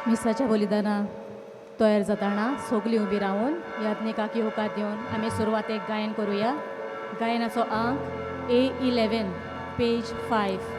मिसाच्या बलिदाना तयार जाताना सगळीं उबी रावन याज्ञिकाक येवकार दिवन आमी सुरवातेक गायन करुया. गायनाचो आंक A11 page 5.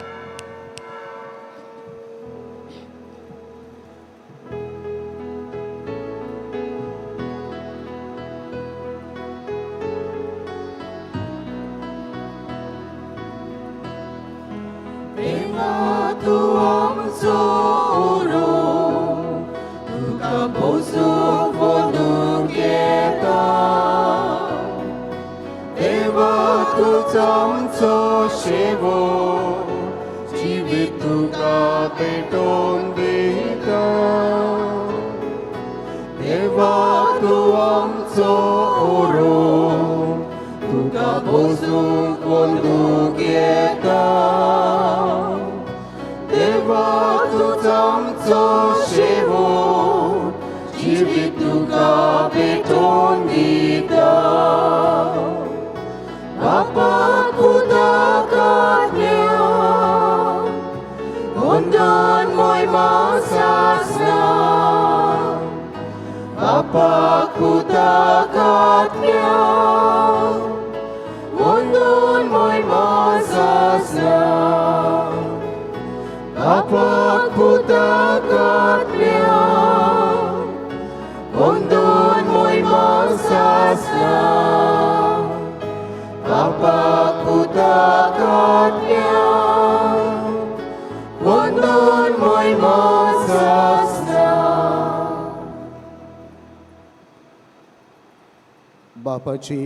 बापाची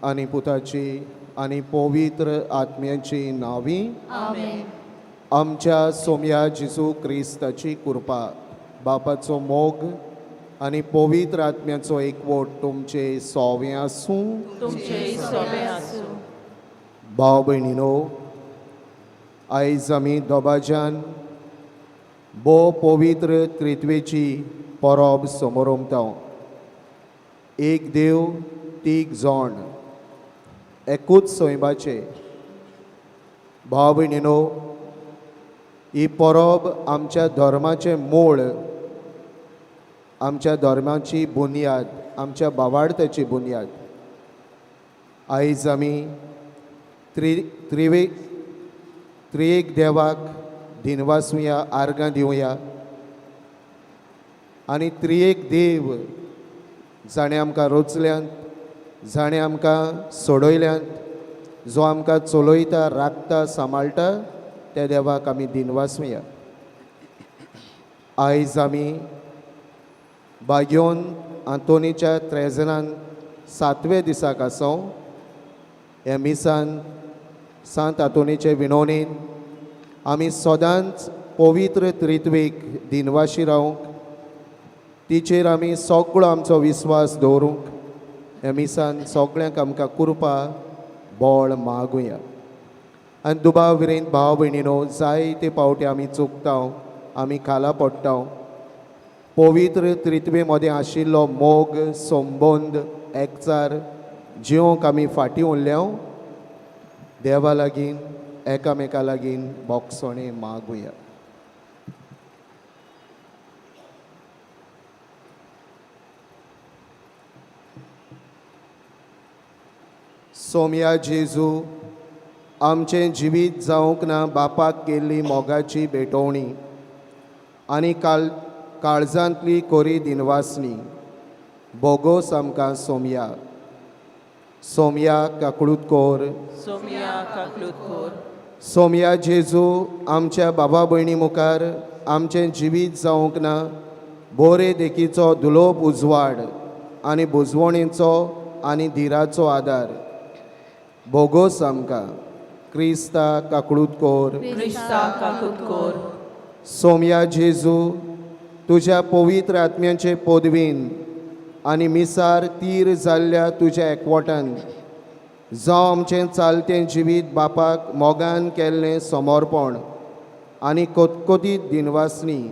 आनी पुताची आनी पवित्र आत्म्याची नावी. आमेन. आमच्या सोम्या जेजू क्रिस्ताची कृपा, बापाचो मोग आनी पवित्र आत्म्याचो एकवट तुमचे सोवे आसूं. तुमचे सोबे आसूं. भाव भयणीनो, आयज आमी दोबाज्यान भोव पवित्र त्रित्वेची परब समोरमता. एक देव, तीग जाण, एकूच सैमाचे. भाव भयणीनो, ही परब आमच्या धर्माचें मूळ, आमच्या धर्माची बुन्याद, आमच्या भावार्थाची बुन्याद. आयज आमी त्रिएक देवाक दिनवासुया, आर्गां दिवया आनी त्रिएक देव जाणें आमकां रचल्यात, जाणें आमकां सोडयल्यात, जो आमकां चलयता, राखता, सांबाळटा, त्या देवाक आमी दिनवासुया. आयज आमी बागयोन आंतोनीच्या त्रेजनान सातवे दिसाक आसो. ह्या मिसान सांत आंतोनीचे विनोणीन आमी सदांच पवित्र त्रित्वेक दिनवाशी रावंक, तिचेर आमी सगळो आमचो विस्वास दवरूंक ह्या मिसान सगळ्यांक आमकां कृपा बळ मागुया. आनी दुबाव विरेंत भाव भयणीनो, जायते पावटी आमी चुकता, आमी खाला पडटा. पवित्र त्रित्वे मदें आशिल्लो मोग, संबंद, एकचार जिवंक आमी फाटीं उरल्या. देवा लागीं, एकामेका लागीं बोगसणें मागुया. सोम्या जेजू, आमचें जिवीत जावंक ना बापाक केल्ली मोगाची भेटवणी आनी काळजांतली कोरी दिनवासणी बोगोस आमकां सोम्या. सोम्या काकळूत कोर. सोम्या काकळूत कोर. सोम्या जेजू, आमच्या बाबा भयणी मुखार आमचें जिवीत जावंक ना बोरे देखीचो दुलोप उजवाड आनी बुजवणेचो आनी धिराचो आदार बोगोस आमकां. क्रिस्ता काकळूत कोर. क्रिस्ता काकळूत कोर. सोम्या जेजू, तुज्या पवित्र आत्म्याचे पदवीन आनी मिसार तीर जाल्ल्या तुज्या एकवटान जावं आमचें चालतें जिवीत बापाक मोगान केल्लें समर्पण आनी कोतकोतीत दिनवासणी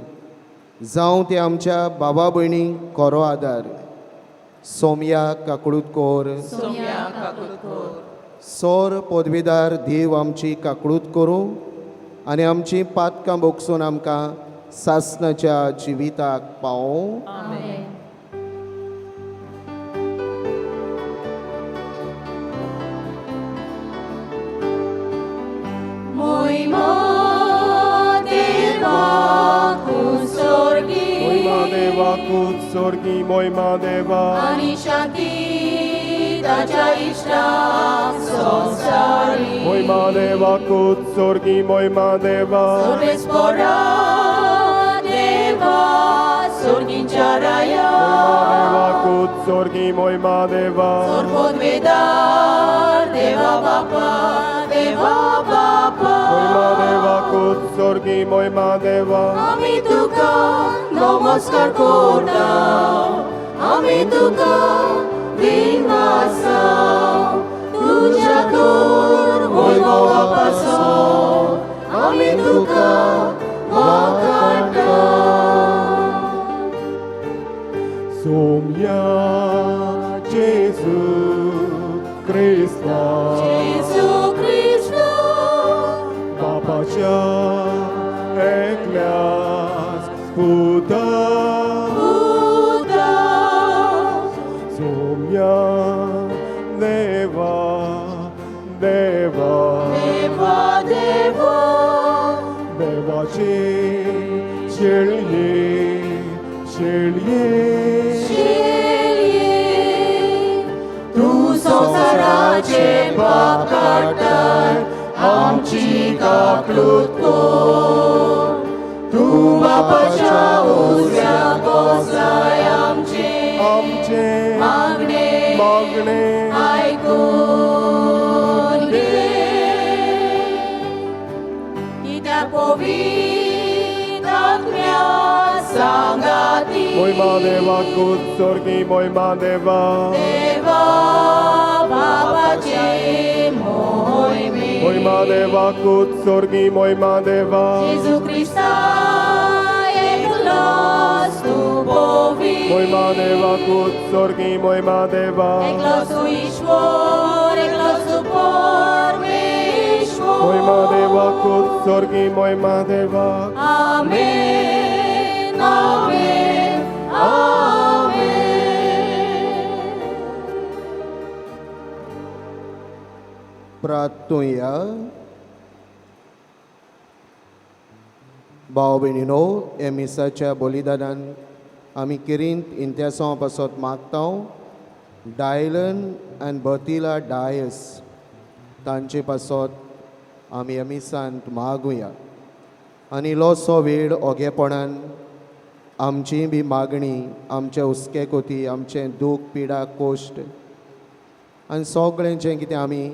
जावं तें आमच्या बाबा भयणींक खरो आदार. सोम्या काकळूत कोर. सोम्या काकळूत कोर. सोर पदवीदार देव आमची काकळूत करूं आनी आमची पातकां बोगसून आमकां सासनाच्या जिविताक पावों. आमेन. Sorgi moima deva ani shanti ताच्या इश्टाक संवसारी moima deva kut sorgi moima deva सोर्वेस्पोरा देवा सोर्गींच्या राया moima deva kut sorgi moima deva सोर्पोदवेदार देवा बापा देवा बापा moima deva kut sorgi moima deva आमी तुका नमस्कार करता आमी तुका दिनवासा तुज्या तोर वैभवा पासून आमी तुका वाखाणटा. Somia Gesù Cristo Gesù Cristo बापाच्या एकल्याच पुता पुता सोम्या देवा देवा देवा देवा देवाची शेळये शेळये शेळये तूं संवसाराचे पाप काडटाय आमची काकळूत कर. तूं बापाच्या उजव्या बसाय आमचे आमचे मागणे मागणे आयकून घे. कित्याक पवित्र आत्म्या सांगाती मोयमा देवा कुत सोर्गी मोयमा देवा देवा बापाचे मोहिमे मोयमा देवा कुत सोर्गी मोयमा देवा जेजू क्रिस्ता एकलोच तूं पवित्र मोयमा देवा कुत सोर्गी मोयमा देवा एकलोच तूं ईश्वर एकलोच तूं परमेश्वर मोयमा देवा कुत सोर्गी मोयमा देवा. आमेन आमेन आमेन. प्रार्थुया. भाव भयणीनो, हे मिसाच्या बलिदानान आमी किरींत इंत्यासांव पासत मागता. डायलन आनी बतिला डायस तांचे पासत आमी ह्या मिसांत मागुया आनी इल्लोसो वेळ ओगेपणान आमची बी मागणी, आमचे हुस्के कोती, आमचें दूख पिडा कोश्ट आनी सगळें जें कितें आमी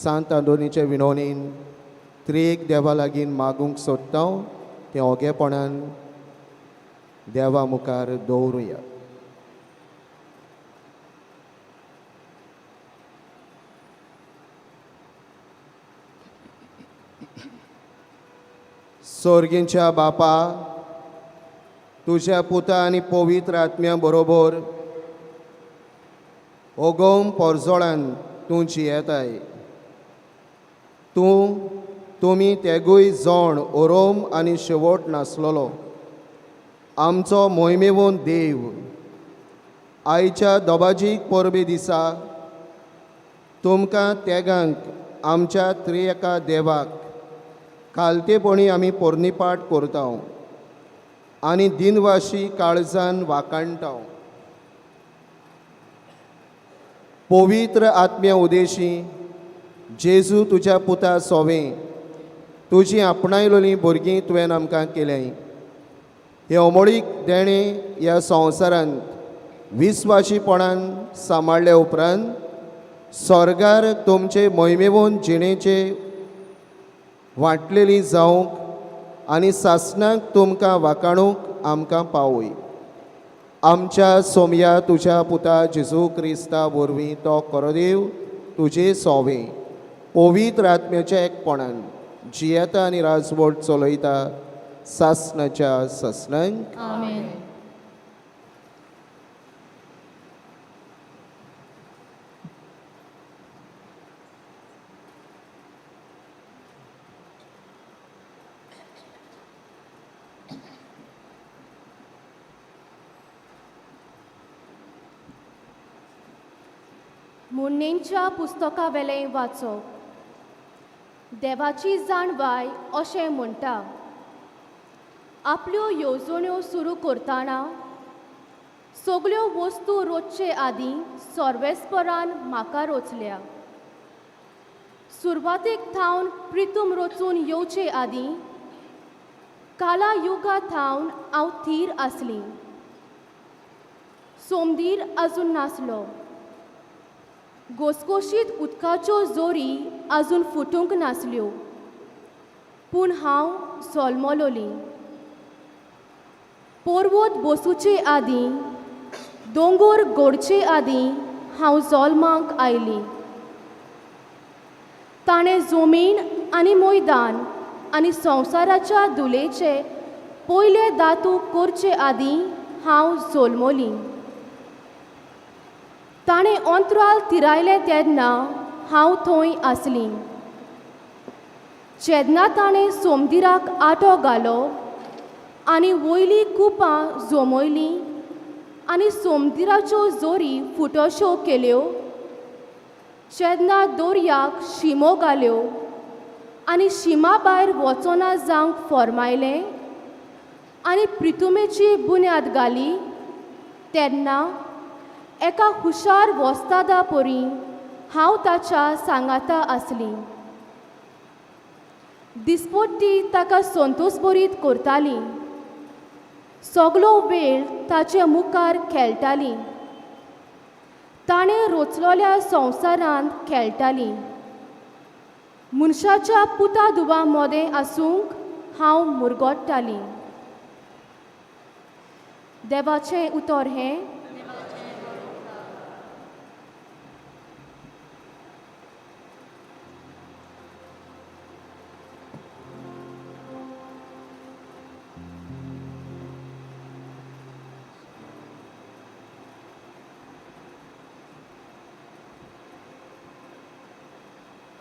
सांत आंतोनीचे विनवणीन त्रिएक देवा लागीं मागूंक सोदता तें ओगेपणान देवा मुखार दवरुया. सोर्गींच्या बापा, तुज्या पुता आनी पवित्र आत्म्या बरोबर ओगोम पोरजोळान तूं जियेताय. तूं तुमी तेगूय जोण ओरोम आनी शेवट नासलेलो आमचो मोहिमेवून देव, आयच्या दोबाजीक परबे दिसा तुमकां तेगांक आमच्या त्रिएका देवाक खालतेपणी आमी पोरणीपाठ करता आनी दिनवाशी काळजान वाखाणटा. पवित्र आत्म्या उदेशी जेजू तुज्या पुता सोवें तुजी आपणायलोलीं भुरगीं तुवें आमकां केल्याय. हे अमोळीक देणें ह्या संवसारांत विस्वाशीपणान सांबाळ्ळे उपरांत स्वर्गार तुमचे मोहिमेवून जिणेचे वांटलेली जावंक आनी सासणाक तुमकां वाखाणूंक आमकां पावय. आमच्या सोमया तुज्या पुता जेजू क्रिस्ता वरवीं तो कोरदेव तुजे सोवे पवित्र आत्म्याच्या एकपणान जियेता आनी राजवट चलयता सासणाच्या सासणाक. आमेन. मुण्णेंच्या पुस्तका वेलें वाचप. देवाची जाणवाय अशें म्हणटा, आपल्यो येवजण्यो सुरू करतना सगल्यो वस्तू रोचचे आदीं सर्वेस्परान म्हाका रोचल्या. सुरवातेक थावन प्रितूम रचून येवचे आदीं काला युगा थावन हांव थीर आसली. सोमदीर आजून नासलो, घोसघोशीत उदकाच्यो जोरी आजून फुटूंक नासल्यो, पूण हांव सोलमलोली. पर्वत बसूचे आदीं, दोंगोर गोडचे आदीं हांव जल्माक आयली. ताणें जमीन आनी मैदान आनी संवसाराच्या दुलेचे पयले दातू करचे आदीं हांव जल्मली. ताणें अंतराल तिरायलें तेन्ना हांव थंय आसली. जेन्ना ताणें सोमदिराक आटो घालो आनी वयलीं कुपां जमयलीं आनी सोमदिराच्यो जोरी फुटोश्यो केल्यो, जेन्ना दर्याक शिमो घाल्यो आनी शिमा भायर वचना जावंक फॉर्मायलें आनी प्रितुमेची बुन्याद घाली, तेन्ना एका हुशार वस्तादा परी हांव ताच्या सांगाता आसली. दिसपट्टी ताका संतोशभरीत करताली, सगलो वेळ ताचे मुखार खेळटाली, ताणें रोचलोल्या संवसारांत खेळटाली. मनशाच्या पुता दुवा मदें आसूंक हांव मुरगोट्टाली. देवाचें उतर हें.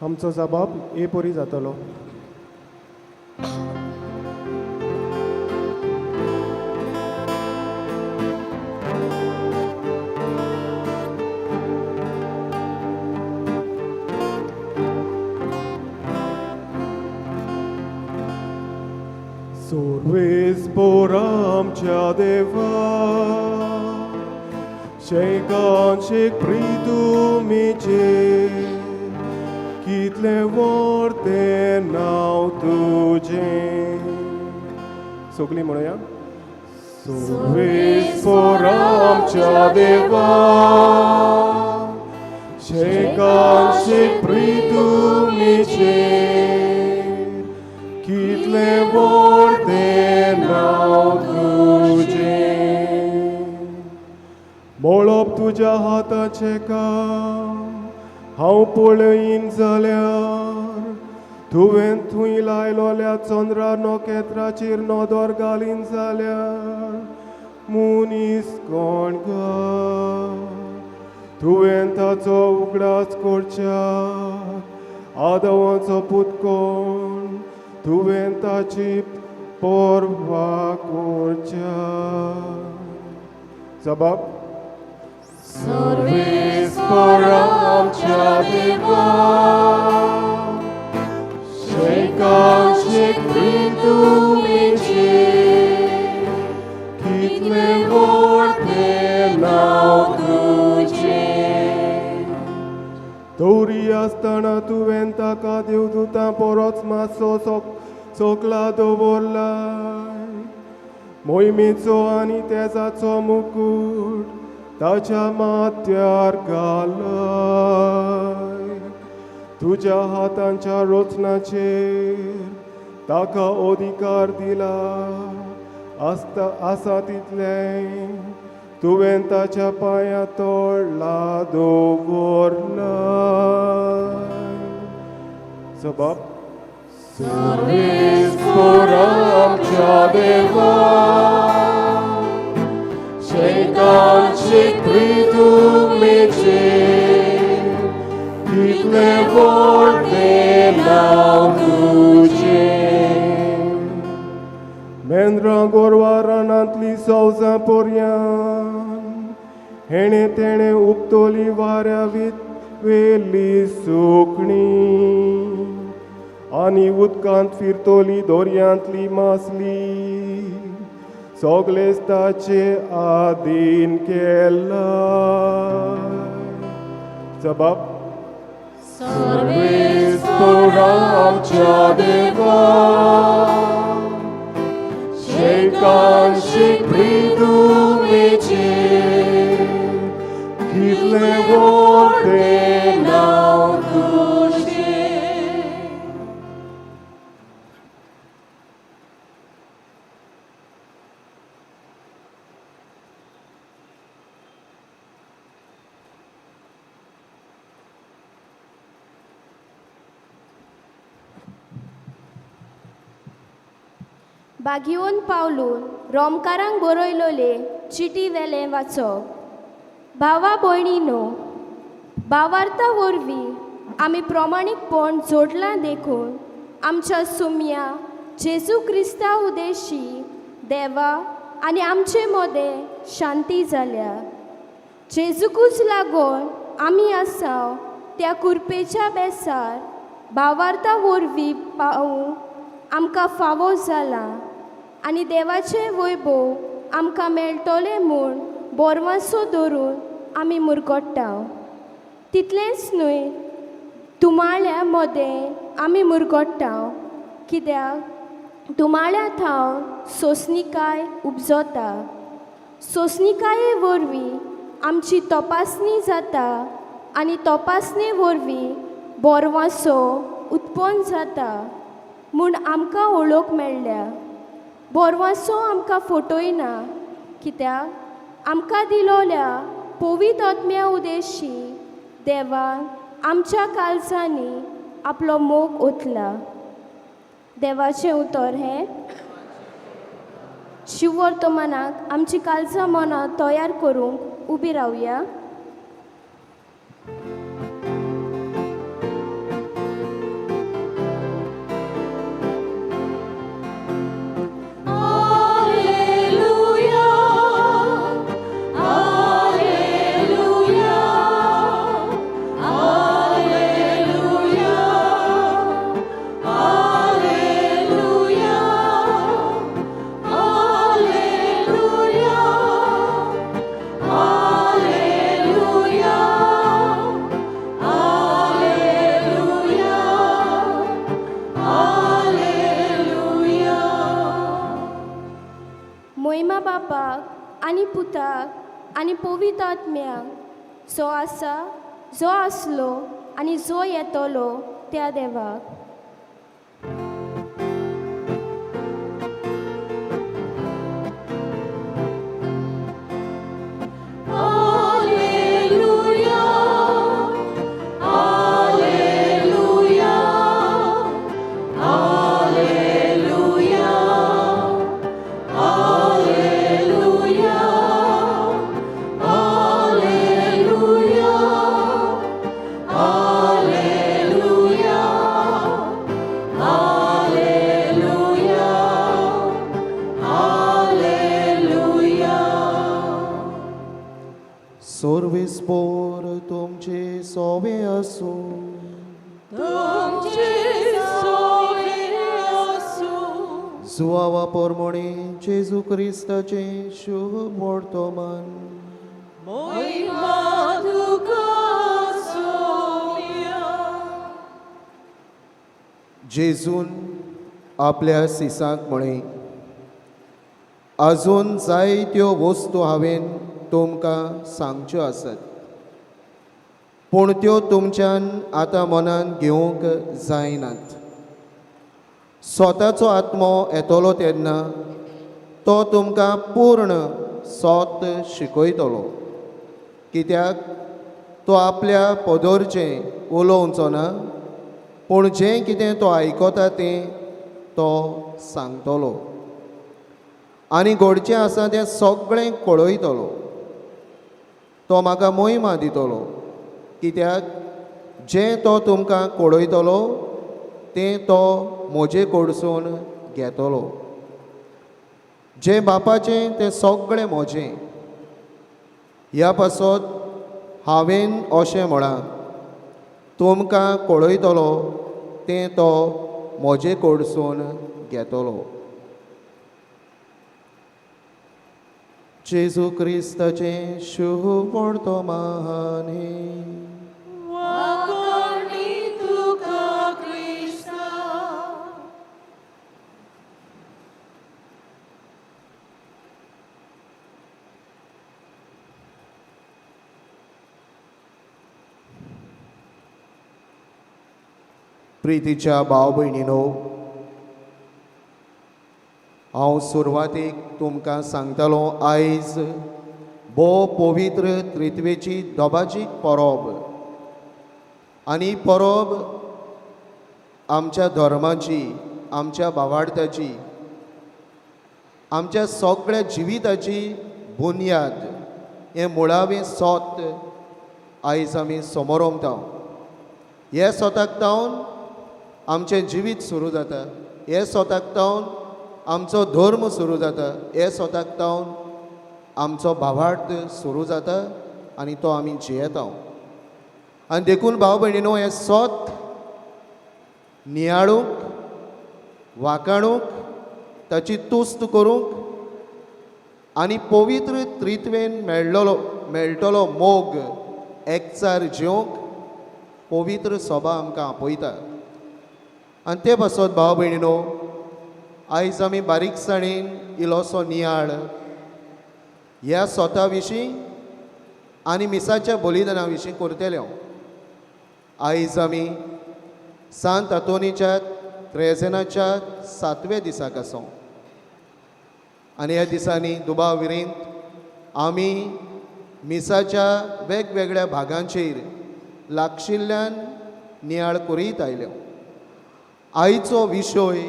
आमचो जबाब ए परी जातलो. सोर्वेस आमच्या देवा, शेकान शेक प्रितुमीचे कितलें व्हड तें नांव तुजें. सगळीं म्हणुया. सोर्वेस्पर आमच्या देवा, शेकान शेक प्रितुमीचे कितलें व्हड तें नांव तुजें. मळब तुज्या हाताचें काम हांव पळयन जाल्यार, तुवें थंय लायलोल्या चंद्रा नखेत्राचेर नदर घालीन जाल्यार, मनीस कोण गा तुवें ताचो उगडास करच्याक, आदवाचो पूत कोण तुवें ताची पर्वा करच्याक. जबाब. सर्वेस्पर आमच्या देवा, शेकान शेक प्रितुमीचे कितलें व्हड तें नांव तुजें. दवरी आसतना तुवें ताका देवदूतां परस मातसो सकला दवरलाय, मोहिमेचो आनी तेजाचो मुकूट ताच्या माथ्यार घालय. तुज्या हातांच्या रचनाचेर ताका अधिकार दिला आसता आसा तितलें तुवें ताच्या पांया तोडला दवरलाय. जबाब. सर्वेस्पर आमच्या देवा, शेकान शेक प्रितुमीचे कितलें व्हड तें नांव तुजें. मेंद्रां गोरवां रानांतलीं सवजां पर्यान, हेणें तेणें उपतोली वाऱ्या वेली सुकणीं आनी उदकांत फिरतली दोरयांतली मासली सगळेच ताचे आदीन केला. जबाब सर्वेस्पोरा आमच्या देवा शेकान शेक प्रितुमेचे कितले व्हड तें नांव तुजें. बागीवन पावलून रोमकारांक बरयलोले चिटी वेलें वाचप. भावा भयणीनो, भावार्था वरवीं आमी प्रमाणीकपण जोडलां देखून आमच्या सुम्या जेजू क्रिस्ता उदेशी देवा आनी आमचे मदें शांती जाल्या. जेजूकूच लागून आमी आसा त्या कुरपेच्या बेसार भावार्था वरवीं पावूंक आमकां फावो जालां आनी देवाचें वैभव आमकां मेळटलें म्हूण बोरवासो धरून आमी मुरगट्टा. तितलेंच न्हय, तुमाळ्या मदें आमी मुरगट्टा कित्याक तुमाळ्या थावन सोंसणिकाय उपजता. सोंसणिकाये वरवीं आमची तपासणी जाता आनी तपासणे वरवीं बोरवासो उत्पन्न जाता म्हूण आमकां वळख मेळ्ळ्या. बोरवासो आमकां फटयना कित्याक आमकां दिलोल्या पवित्र आत्म्या उदेशी देवान आमच्या काळजांनी आपलो मोग ओतला. देवाचें उतर हें शिववर्तमानाक आमची काळजां मनां तयार करूंक उबी रावया. Alleluia, Alleluia, Alleluia, Alleluia, Alleluia, Alleluia, Alleluia, Alleluia. मोहिमा बापाक आनी पुताक आनी पवित्र आत्म्याक, जो आसा, जो आसलो आनी जो येतलो त्या देवाक. Alleluia, Alleluia, Alleluia, Alleluia, Alleluia, Alleluia, Alleluia, Alleluia. सर्वेस्पोर तुमचे सोवे आसूं. तुमचे सोवे आसूं. जुवावा पोरमोणे जेजू क्रिस्ताचें शुभ वर्तमान. मोहिमा तुका सोम्या. जेजून आपल्या सिसांक म्हळें, अजून जायत्यो वस्तू हांवें तुमकां सांगच्यो आसात, पूण त्यो तुमच्यान आतां मनान घेवंक जायनात. स्वताचो आत्मो येतलो तेन्ना तो तुमकां पूर्ण सोत शिकयतलो, कित्याक तो आपल्या पदरचें उलोवचो ना, पूण जें कितें तो आयकता तें तो सांगतलो आनी घडचें आसा तें सगळें कळयतलो. तो म्हाका मोहिमा दितलो, कित्याक जें तो तुमकां कळयतलो तें तो म्हजे कडसून घेतलो. जें बापाचें तें सगळें म्हजें. ह्या पासत हांवें अशें म्हळां, तुमकां कळयतलो तें तो म्हजे कडसून घेतलो. जेजू क्रिस्ताचें शुभ वर्तमान. वाकोणी तुका क्रिस्ता. प्रितीच्या भाव भयणीनो, हांव सुरवातीक तुमकां सांगतालो आयज भोव पवित्र त्रित्वेची दोबाजीक परब आनी परब आमच्या धर्माची, आमच्या भावार्थाची, आमच्या सगळ्या जिविताची बुन्याद हें मुळावें सोत आयज आमी समोरमता. हे सोताक तावन आमचें जिवीत सुरू जाता, हे सोताक तावन आमचो धर्म सुरू जाता, हे सोताक तावन आमचो भावार्थ सुरू जाता आनी तो आमी जियेता. आनी देखून भाव भयणीनो, हें सोत नियाळूंक, वाकाणूंक, ताची तुस्त करूंक आनी पवित्र त्रित्वेन मेळटलो मोग एकचार जिवंक पवित्र सभा आमकां आपयता. आनी ते पासत भाव भयणीनो, आयज आमी बारीकसाणेन इल्लोसो नियाळ ह्या सोता विशीं आनी मिसाच्या बलिदाना विशीं करतले. आयज आमी सांत आंतोनीच्या त्रेजेनाच्या 7व्या दिसाक आसा आनी ह्या दिसांनी दुबाव विरेंत आमी मिसाच्या वेगवेगळ्या भागांचेर लागशिल्ल्यान नियाळ करीत आयल्यो. आयचो विशय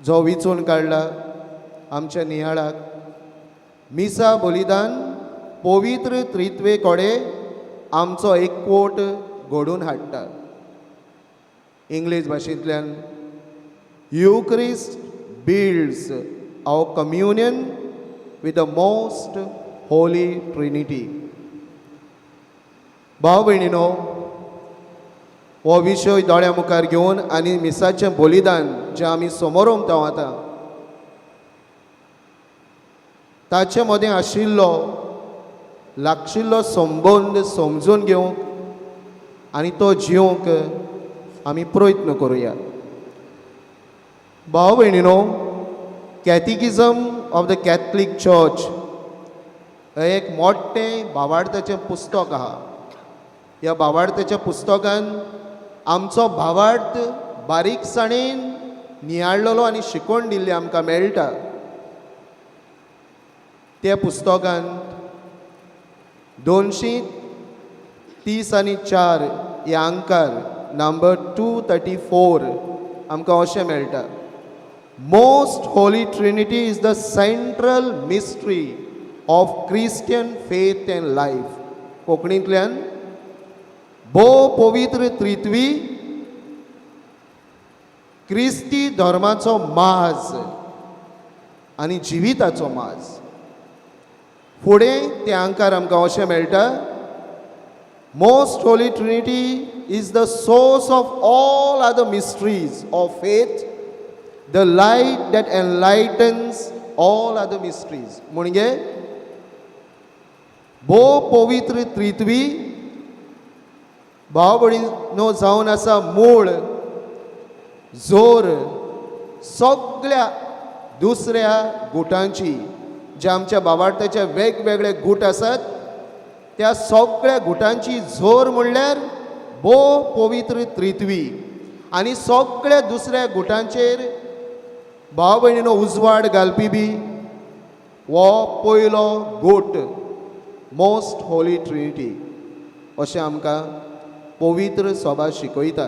जो विचून काडला आमच्या नियाळाक, मिसा बलिदान पवित्र त्रित्वे कडेन आमचो एकवट घडोवन हाडटा. इंग्लीश भाशेंतल्यान Eucharist builds our communion with the most holy Trinity. भाव भयणीनो, हो विशय दोळ्या मुखार घेवन आनी मिसाचें बलिदान जें आमी समोरमता आतां ताचे मदें आशिल्लो लागशिल्लो संबंद समजून घेवंक आनी तो जिवंक आमी प्रयत्न करुया. भाव भयणीनो, Catechism of the Catholic Church हें एक मोठें भावार्थाचें पुस्तक आहा. ह्या भावार्थाच्या पुस्तकान आमचो भावार्थ बारीकसाणेन नियाळलेलो आनी शिकोवन दिल्लें आमकां मेळटा. त्या पुस्तकांत 234 ह्या अंकार नंबर 234 आमकां अशें मेळटा, Most Holy Trinity is the central mystery of Christian faith and life. कोंकणींतल्यान भोव पवित्र त्रित्वी क्रिस्ती धर्माचो माज आनी जिविताचो माज. फुडें ते आंकार आमकां अशें मेळटा, Most Holy Trinity is the source of all other mysteries of faith, the light that enlightens all other mysteries. म्हणजे भोव पवित्र त्रित्वी भाव भयणीनो जावन आसा मूळ जोर सगळ्या दुसऱ्या गुटांची, जे आमच्या भावार्थाचे वेगवेगळे गूट आसात त्या सगळ्या गुटांची जोर म्हणल्यार भोव पवित्र त्रित्वी. आनी सगळ्या दुसऱ्या गुटांचेर भाव भयणीनो उजवाड घालपी बी हो पयलो गूट मोस्ट होली ट्रिनिटी अशें आमकां पवित्र सभा शिकयता.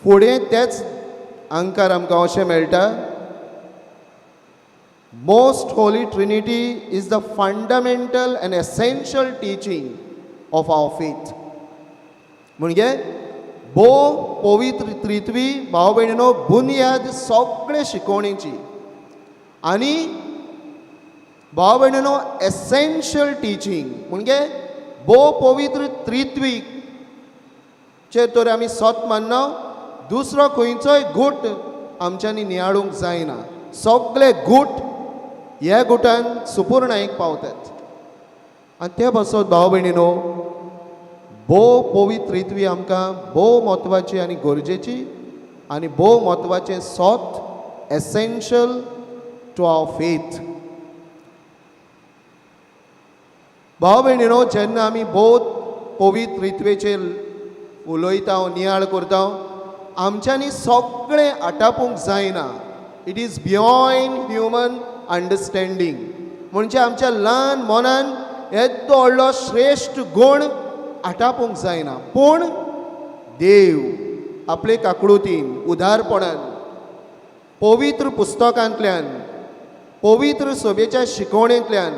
फुडें तेच आंकार आमकां अशें मेळटा, Most Holy Trinity is the fundamental and essential teaching of our faith. म्हणजे भोव पवित्र त्रित्वी भाव भयणीनो बुन्याद सगळे शिकवणेची आनी भाव भयणीनो एसेन्शियल टिचींग म्हणजे भोव पवित्र त्रित्वीक चेर तर आमी सोत मानना, दुसरो खंयचोय गूट आमच्यांनी नियाळूंक जायना. सगळे गूट ह्या गुटान सुपूर्णायेक पावतात. आनी ते पासत भाव भयणीनो, भोव पवित्र रितवी आमकां भोव म्हत्वाची आनी गरजेची आनी भोव म्हत्वाचें सोत, एसेन्शियल टू our faith. भाव भयणीनो, जेन्ना आमी भोव पवित्र रितवेचेर उलयता, नियाळ करता, आमच्यांनी सगळें आटापूंक जायना. It is beyond human understanding. म्हणजे आमच्या ल्हान मनान येदो व्हडलो श्रेश्ठ गूण आटापूंक जायना, पूण देव आपले काकळुतीन, उदारपणान, पवित्र पुस्तकांतल्यान, पवित्र सभेच्या शिकवणेंतल्यान,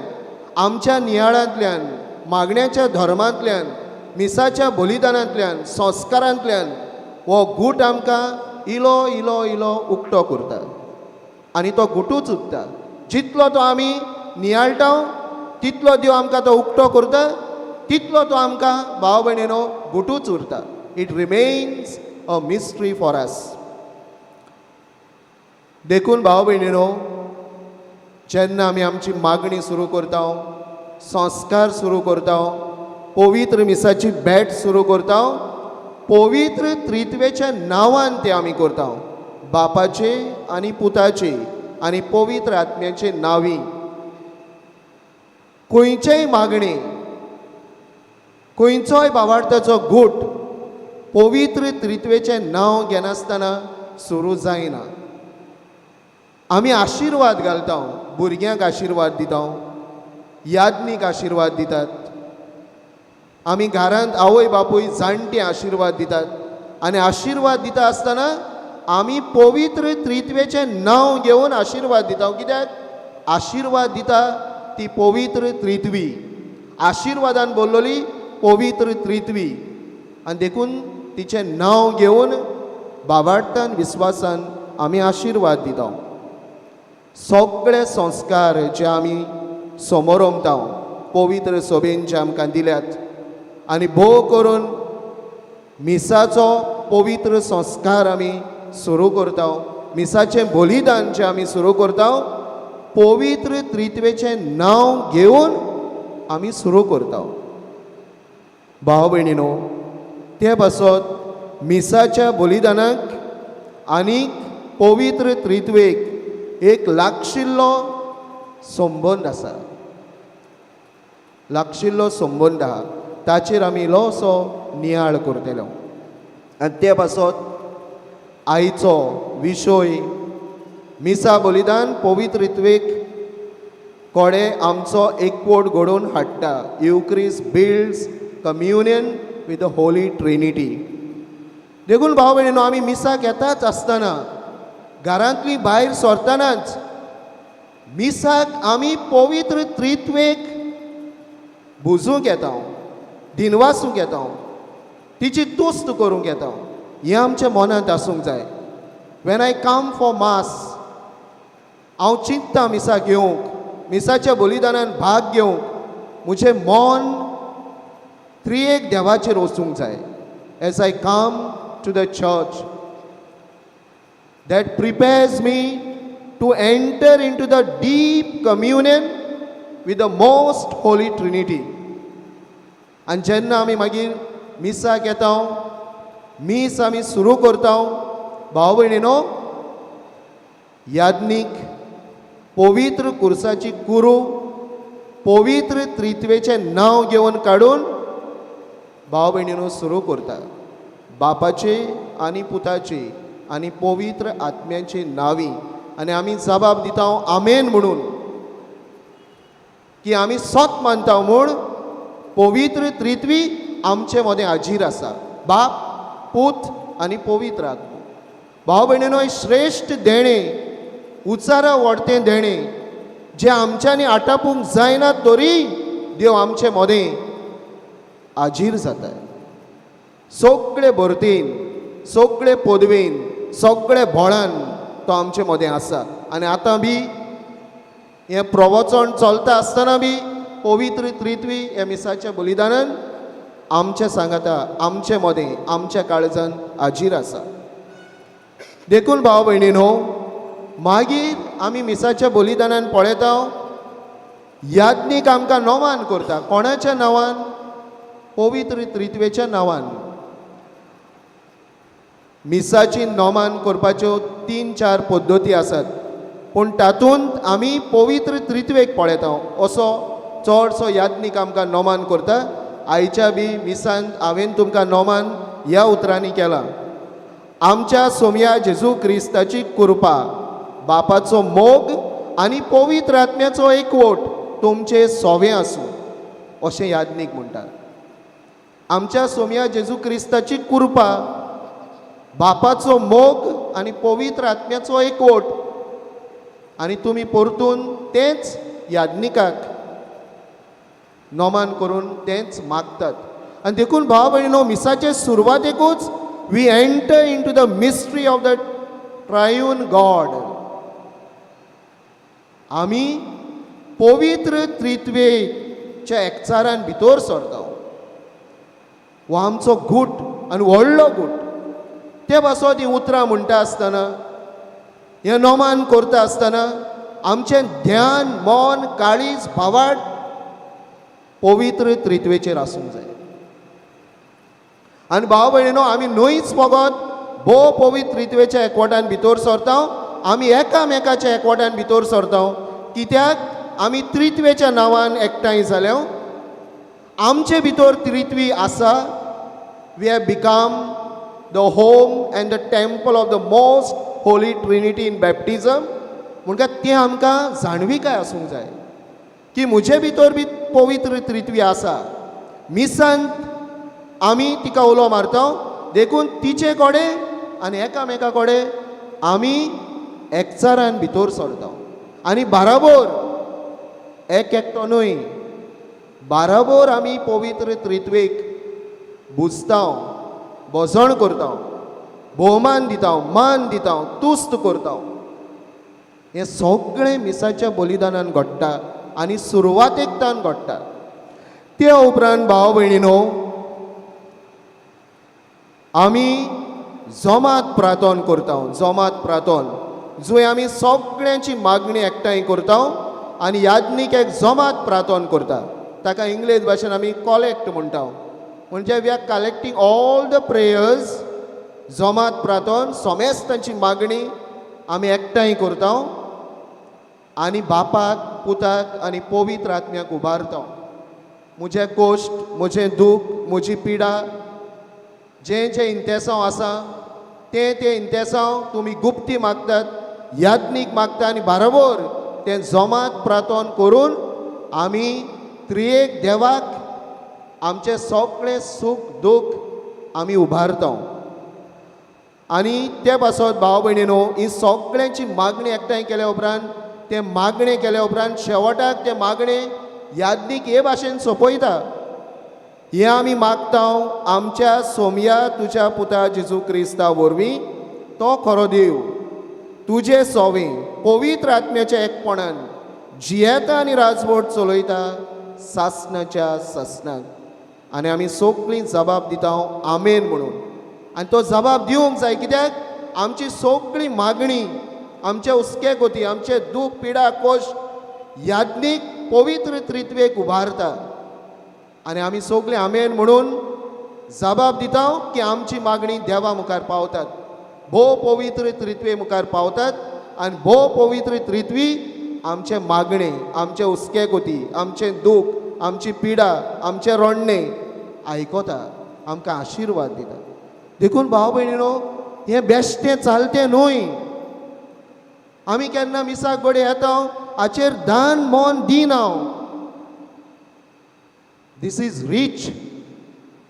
आमच्या नियाळांतल्यान, मागण्याच्या धर्मांतल्यान, मिसाच्या बलिदानांतल्यान, संस्कारांतल्यान हो गूट आमकां इलो इलो इलो उक्तो करता आनी तो गुटूच उरता. जितलो तो आमी नियाळटा तितलो देव आमकां तो उक्तो करता, तितलो तो आमकां भाव भयणीनो गुटूच उरता. It remains a mystery for us. देखून भाव भयणीनो, जेन्ना आमी आमची मागणी सुरू करता, संस्कार सुरू करता, पवित्र मिसाची भेट सुरू करता, पवित्र त्रित्वेच्या नांवान ते आमी करता, बापाचे आनी पुताचे आनी पवित्र आत्म्याचे नांवी. खंयचेय मागणे, खंयचोय भावार्थाचो गूट पवित्र त्रित्वेचें नांव घेनासतना सुरू जायना. आमी आशिर्वाद घालता, भुरग्यांक आशिर्वाद दिता, याज्ञीक आशिर्वाद दितात, आमी घरांत आवय बापूय जाणटे आशिर्वाद दितात आनी आशिर्वाद दिता आसतना आमी पवित्र त्रित्वेचें नांव घेवन आशिर्वाद दिता. कित्याक आशिर्वाद दिता ती पवित्र त्रित्वी, आशिर्वादान बोल्लोली पवित्र त्रित्वी, आनी देखून तिचें नांव घेवन बाबार्थान विस्वासान आमी आशिर्वाद दिता. सगळे संस्कार जे आमी समोरमता पवित्र सभेन जे आमकां दिल्यात आनी भोव करून मिसाचो पवित्र संस्कार आमी सुरू करता, मिसाचें बलिदान जें आमी सुरू करता, पवित्र त्रित्वेचें नांव घेवन आमी सुरू करता. भाव भयणीनो, ते पासत मिसाच्या बलिदानाक आनी पवित्र त्रित्वेक एक लागशिल्लो संबंद आसा, लागशिल्लो संबंद आहा. ताचेर आमी इल्लोसो नियाळ करतले आनी ते पासत आयचो विशय मिसा बलिदान पवित्र रित्वेक कोडे आमचो एकवट घडोवन हाडटा. Eucharist builds communion with the Holy Trinity. देखून भाव भयणीनो, आमी मिसाक येताच आसतना, घरांतली भायर सरतनाच मिसाक आमी पवित्र त्रित्वेक बुजूंक येता, दिनवासूंक येता, तिची तुस्त करूंक येता. हें आमच्या मनांत आसूंक जाय. When I come for mass, हांव चिंतता मिसाक येवंक, मिसाच्या बलिदानान भाग घेवंक, म्हजें मन त्रियेक देवाचेर वचूंक जाय. As I come to the church, that prepares me to enter into the deep communion with the most Holy Trinity. आनी जेन्ना आमी मागीर मिसाक येता, मीस आमी सुरू करता, भाव भयणीनो, याज्ञीक पवित्र कुर्साची कुरू पवित्र त्रित्वेचें नांव घेवन काडून भाव भयणीनो सुरू करता, बापाचे आनी पुताचे आनी पवित्र आत्म्याचे नांवी. आनी आमी जबाब दिता आमेन म्हणून की आमी सत मानता म्हूण पवित्र त्रित्वी आमचे मदें हाजीर आसा, बाप, पूत आनी पवित्र आत्मो. भाव भयणीनो, हें श्रेश्ठ देणें, उचारा व्हडतें देणें जें आमच्यांनी आटापूंक जायना, तरी देव आमचे मदें हाजीर जाता. सगळे भरतीन, सगळे पदवेन, सगळे बळान तो आमचे मदें आसा. आनी आतां बी हें प्रवचन चलता आसतना बी पवित्र त्रित्वी ह्या मिसाच्या बलिदानान आमच्या सांगाता, आमचे मदें, आमच्या काळजान हाजीर आसा. देखून भाव भयणीनो, मागीर आमी मिसाच्या बलिदानान पळयता, याज्ञीक आमकां नोमान करता. कोणाच्या नांवान? पवित्र त्रित्वेच्या नांवान. मिसाची नोमान करपाच्यो 3-4 पद्दती आसात, पूण तातूंत आमी पवित्र त्रित्वेक पळयता. असो चडसो याज्ञीक आमकां नोमान करता. आयच्या बी मिसान हांवें तुमकां नोमान ह्या उतरांनी केलां. आमच्या सोमया जेजू क्रिस्ताची कृपा, बापाचो मोग आनी पवित्र आत्म्याचो एकवट तुमचे सोवें आसूं, अशें याज्ञीक म्हणटा. आमच्या सोमया जेजू क्रिस्ताची कृपा, बापाचो मोग आनी पवित्र आत्म्याचो एकवट. आनी तुमी परतून तेंच याज्ञिकाक नोमान करून तेंच मागतात. आनी देखून भाव भयणीनो, मिसाचे सुरवातेकूच we enter into the mystery of the triune God. आमी पवित्र त्रित्वेच्या एकचारान भितर सरता. हो आमचो गूट आनी व्हडलो गूट. ते पासत हीं उतरां म्हणटा आसतना, हें नोमान करता आसतना आमचें ध्यान, मन, काळीज, भावार्थ पवित्र त्रित्वेचेर आसूंक जाय. आनी भाव भयणीनो, आमी न्हयच फकत भोव पवित्र त्रित्वेच्या एकवटान भितर सरता, आमी एकामेकाच्या एकवटान भितर सरता. कित्याक आमी त्रित्वेच्या नांवान एकठांय जाल्या. आमचे भितर त्रित्वी आसा. We have become the home and the temple of the most holy Trinity in baptism. म्हणटा तें आमकां जाणविकाय आसूंक जाय की म्हजे भितर बी पवित्र त्रित्वी आसा. मिसांत आमी तिका उलो मारता, देखून तिचे कडेन आनी एकामेका कडेन आमी एकचारान भितर सरता. आनी बाराबोर एक एकटो न्हय, बाराबोर आमी पवित्र त्रित्वेक बुजता, भजण करता, भोवमान दिता, मान दिता, तुस्त करता. हें सगळें मिसाच्या बलिदानान घडटा आनी सुरवातेक तान घडटा. त्या उपरांत भाव भयणीनो, आमी जोमात प्रार्थन करता. जोमात प्रार्थन जंय आमी सगळ्यांची मागणी एकठांय करता आनी याज्ञीक एक जोमात प्रार्थन करता. ताका इंग्लेज भाशेन आमी कॉलेक्ट म्हणटा. म्हणजे we are collecting all the prayers. जोमात प्रार्थन, समेस्तांची मागणी आमी एकठांय करता आनी बापाक, पुताक आनी पवित्र आत्म्याक उबारता. म्हजें कश्ट, म्हजें दूख, म्हजी पिडा, जें जें इंतेसांव आसा तें तें इंतेसांव तुमी गुप्ती मागतात, याज्ञीक मागता आनी बाराबोर तें जोमात प्रार्थन करून आमी त्रियेक देवाक आमचें सगळें सूख दूख आमी उबारता. आनी ते पासत भाव भयणीनो, ही सगळ्यांची मागणी एकठांय केल्या उपरांत, तें मागणें केल्या उपरांत शेवटाक तें मागणें याज्ञीक हे भाशेन सोंपयता. हें आमी मागता आमच्या सोमया तुज्या पुता जेजू क्रिस्ता वरवीं, तो खरो देव, तुजे सोवें पवित्र आत्म्याच्या एकपणान जियेता आनी राजवट चलयता सासनाच्या सासनाक. आनी आमी सगळीं जबाब दिता आमेन म्हणून. आनी तो जबाब दिवंक जाय, कित्याक आमची सगळी मागणी, आमचे हुस्के गोती, आमचे दूख, पिडा, कश्ट याज्ञीक पवित्र त्रित्वेक उबारता आनी आमी सगळे आमेन म्हणून जबाब दिता की आमची मागणी देवा मुखार पावतात, भोव पवित्र त्रित्वे मुखार पावतात. आनी भोव पवित्र त्रित्वी आमचे मागणे, आमचे हुस्के गोती, आमचें दूख, आमची पिडा, आमचें रडणें आयकता, आमकां आशिर्वाद दिता. देखून भाव भयणीनो, हें बेश्टें चालतें न्हय. आमी केन्ना मिसाक घडये येता, हाचेर दान मन दिना. This is rich.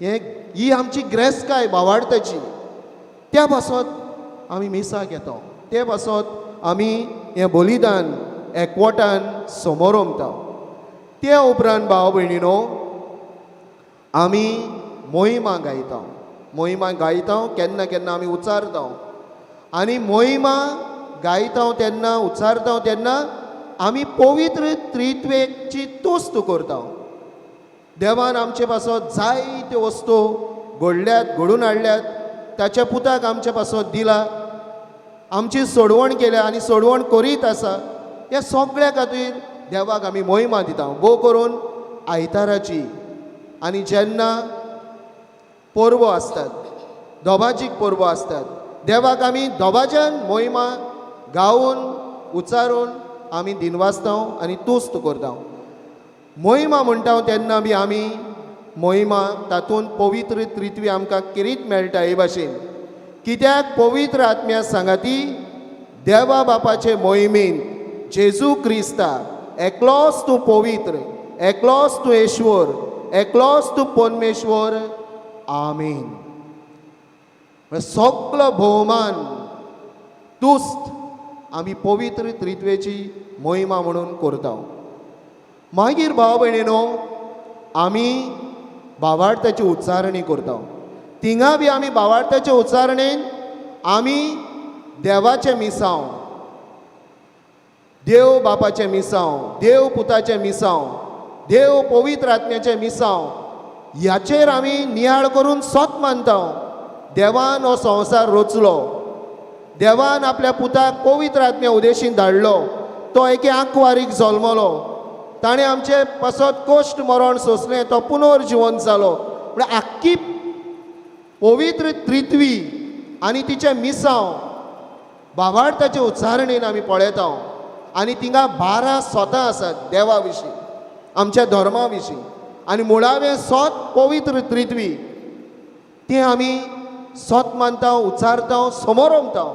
हें ही आमची ग्रेसकाय भावार्थाची. त्या पासत आमी मिसाक येता, ते पासत आमी हें बलिदान एकवटान समोरमता. त्या उपरांत भाव भयणीनो, आमी मोहिमा गायता. मोहिमा गायता केन्ना केन्ना आमी उच्चारता आनी मोहिमा गायता तेन्ना, उच्चारता तेन्ना आमी पवित्र त्रित्वेची तुस्त करता. देवान आमचे पासत जायत्यो वस्तू घडल्यात, घडून हाडल्यात. ताच्या पुताक आमचे पासत दिला, आमची सोडवण केल्या आनी सोडवण करीत आसा. ह्या सगळ्या खातीर देवाक आमी मोहिमा दिता, भोव करून आयताराची. आनी जेन्ना परबो आसतात, दोबाजीक परबो आसतात, देवाक आमी दोबाज्यान मोहिमा गावन उच्चारून आमी दिनवासता आनी तुस्त करता. मोहिमा म्हणटा तेन्ना बी आमी मोहिमा तातूंत पवित्र त्रित्वी आमकां किरीत मेळटा हे भाशेन, कित्याक पवित्र आत्म्या सांगाती देवा बापाचे मोहिमेन जेजू क्रिस्ता एकलोच तूं पवित्र, एकलोच तूं ईश्वर, एकलोच तूं परमेश्वर. आमीन. सगलो भोवमान तुस्त आमी पवित्र त्रित्वेची मोहिमा म्हणून करता. मागीर भाव भयणीनो, आमी भावार्थाची उच्चारणी करता. थिंगा बी आमी भावार्थाचे उच्चारणेन आमी देवाचें मिसांव, देव बापाचें मिसांव, देव पुताचें मिसांव, देव पवित्र आत्म्याचें मिसांव ह्याचेर आमी नियाळ करून सोत मानता. देवान हो संवसार रचलो, देवान आपल्या पुताक पवित्र आत्म्या उदेशीन धाडलो, तो एके आंकवारीक जल्मलो, ताणें आमचे पासत कश्ट मरण सोंसलें, तो पुनर्जिवन जालो. म्हळ्यार आख्खी पवित्र त्रित्वी आनी तिचें मिसांव भावार्थाचे उच्चारणेन आमी पळयता. आनी थिंगा 12 सोतां आसात देवा विशीं, आमच्या धर्मा विशीं. आनी मुळावें सोत पवित्र त्रित्वी, तें आमी सोत मानता, उच्चारता, समोरमता.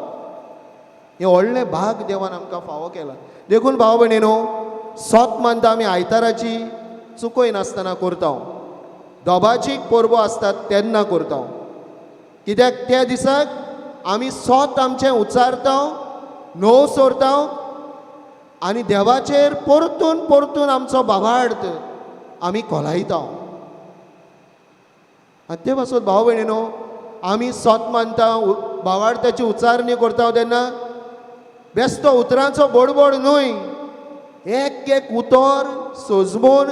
हें व्हडलें भाग देवान आमकां फावो केलां. देखून भाव भयणीनो, सोत मानता आमी आयताराची चुकय नासतना करता. दोबाजीक परबो आसतात तेन्ना करता, कित्याक त्या दिसाक आमी सोत आमचें उच्चारता, न्होव सोरता आनी देवाचेर परतून परतून आमचो भावार्थ आमी कोलायता. आनी ते पासत भाव भयणीनो, आमी सोत मानता, भावार्थाची उच्चारणी करता तेन्ना बेस्तो उतरांचो बोडबोड न्हय, एक एक उतर सोजमून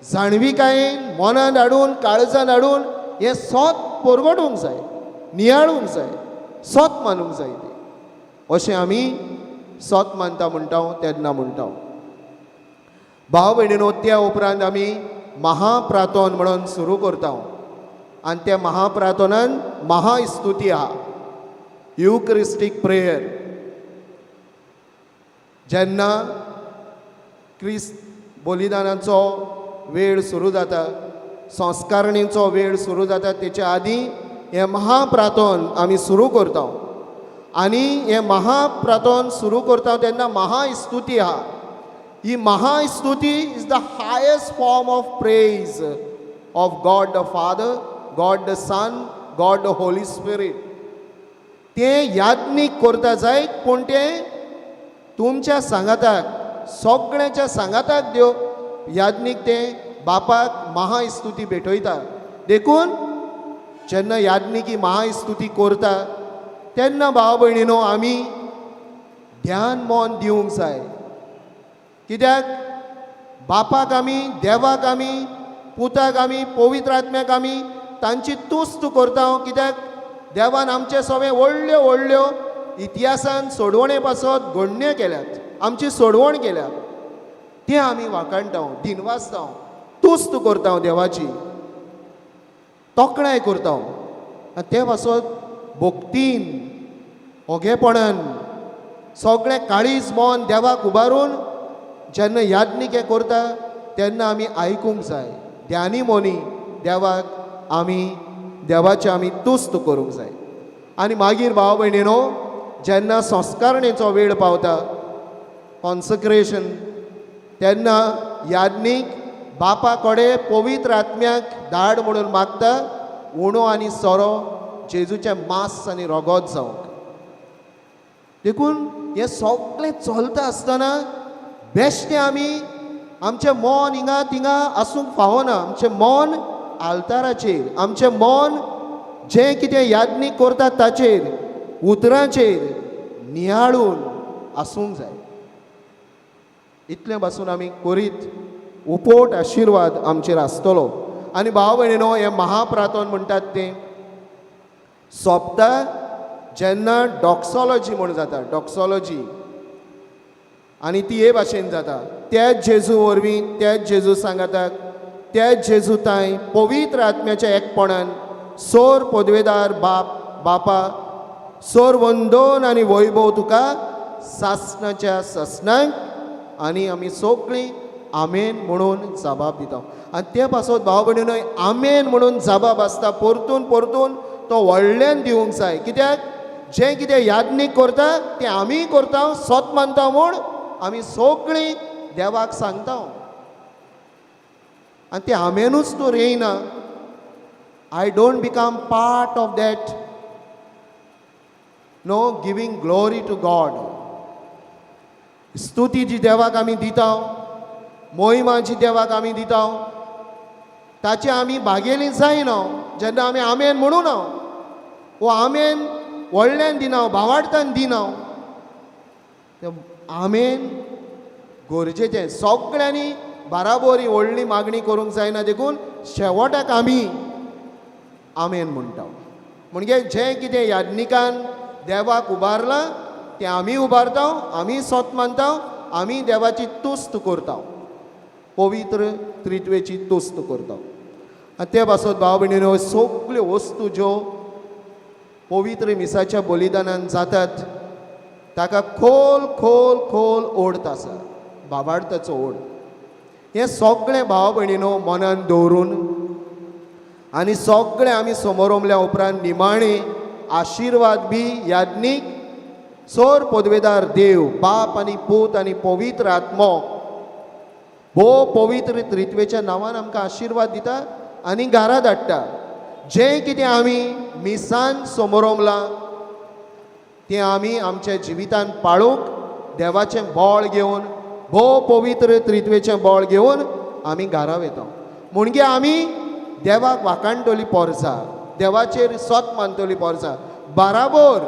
जाणविकायेन मनान हाडून काळजान हाडून हें सोत परगटूंक जाय, नियाळूंक जाय, सोत मानूंक जाय तें. अशें आमी सोत मानता म्हणटा तेन्ना म्हणटा. भाव भयणीनो, त्या उपरांत आमी महाप्रातोन म्हणून सुरू करता. आनी त्या महाप्रातोनान महास्तुती आहा, युक्रिस्टीक प्रेयर. जेन्ना क्रिस्त बलिदानाचो वेळ सुरू जाता, संस्कारणीचो वेळ सुरू जाता, तेच्या आदीं हें महाप्रातोन आमी सुरू करता. आनी हें महाप्रातोन सुरू करता तेन्ना महास्तुती आहा. ही महास्तुती is the highest form of praise of God the Father, God the Son, God the Holy Spirit. तें याज्ञीक करता जायत, पूण तें तुमच्या सांगाताक, सगळ्यांच्या सांगाताक देव याज्ञीक तें बापाक महास्तुती भेटयता. देखून जेन्ना याज्ञीक ही महास्तुती करता तेन्ना भाव भयणीनो आमी ध्यान मन दिवंक जाय, कित्याक बापाक आमी, देवाक आमी, पुताक आमी, पवित्र आत्म्याक आमी तांची तुस्त करता, कित्याक देवान आमचे सगळे व्हडल्यो व्हडल्यो इतिहासान सोडवणे पासत घडण्यो केल्यात, आमची सोडवण केल्या, तें आमी वाखाणटा, दिनवासता, तुस्त करता, देवाची तोखणाय करता. आनी ते पासत भक्तीन, ओगेपणान, सगळें काळीज मन देवाक उबारून जेन्ना याज्ञीक हें करता तेन्ना आमी आयकूंक जाय. ध्यानी मोनी देवाक आमी, देवाची आमी तुस्त करूंक जाय. आनी मागीर भाव भयणीनो, जेन्ना संस्कारणेचो वेळ पावता, कॉन्सक्रेशन, तेन्ना याज्ञीक बापा कडेन पवित्र आत्म्याक धाड म्हणून मागता, उणो आनी सोरो जेजूचें मांस आनी रगत जावंक. देखून हें सगळें चलता आसतना बेश्टें आमी आमचें मन हिंगा थिंगा आसूंक फावना. आमचें मन आल्ताराचेर, आमचें मन जें कितें याज्ञीक करता ताचेर, उतरांचेर नियाळून आसूंक जाय. इतलें पासून आमी करीत उपोट आशिर्वाद आमचेर आसतलो. आनी भाव भयणीनो, हें महाप्रार्थन म्हणटात तें सोंपता जेन्ना डॉक्सोलॉजी म्हूण जाता. डॉक्सोलॉजी आनी ती हे भाशेन जाता, त्याच जेजू वरवीं, त्याच जेजू सांगाताक, त्याच जेजू तांय पवित्र आत्म्याच्या एकपणान सोर पदवेदार बाप बापा सोर वंदोन आनी वैभव तुका सासणाच्या सासणाक. आनी आमी सगळीं आमेन म्हणून जबाब दिता. आनी ते पासत भाव भयणीनो, आमेन म्हणून जबाब आसता परतून परतून तो व्हडल्यान दिवंक जाय. कित्याक जें कितें याज्ञीक करता तें आमीय करता, सोत मानता म्हूण आमी सगळीं देवाक सांगता. आनी तें आमेनूच तूं येयना. I don't become part of that no giving glory to God. स्तुती जी देवाक आमी दिता, मोहिमा जी देवाक आमी दिता, ताचे आमी भागेली जायना जेन्ना आमी आमेन म्हणू ना वो आमेन व्हडल्यान दिना, भावार्थान दिना. ते आमेन गरजेचें. सगळ्यांनी बाराबोरी व्हडली मागणी करूंक जायना, देखून शेवटाक आमी आमेन म्हणटा. म्हणजे जें कितें याज्ञिकान देवाक उबारलां तें आमी उबारता, आमी सोत मानता, आमी देवाची तुस्त करता, पवित्र त्रित्वेची तुस्त करता. आनी ते पासत भाव भयणीनो, सगल्यो वस्तू ज्यो पवित्र मिसाच्या बलिदानान जातात ताका खोल खोल खोल ओर्थ आसा, भावार्थाचो ओड. हें सगळें भाव भयणीनो मनान दवरून आनी सगळें आमी समोरमल्या उपरांत निमाणे आशिर्वाद बी याज्ञीक सोर पदवेदार देव बाप आनी पूत आनी पवित्र आत्मो भोव पवित्र त्रित्वेच्या नांवान आमकां आशिर्वाद दिता आनी घरा धाडटा. जें कितें आमी मिसान समोरमलां तें आमी आमच्या जिवितान पाळूंक देवाचें बळ घेवन, भोव पवित्र त्रित्वेचें बळ घेवन आमी घरा वयता. म्हणजे आमी देवाक वाखाणटली पोरसा, देवाचेर सोत मानतली पोरसा, बाराबोर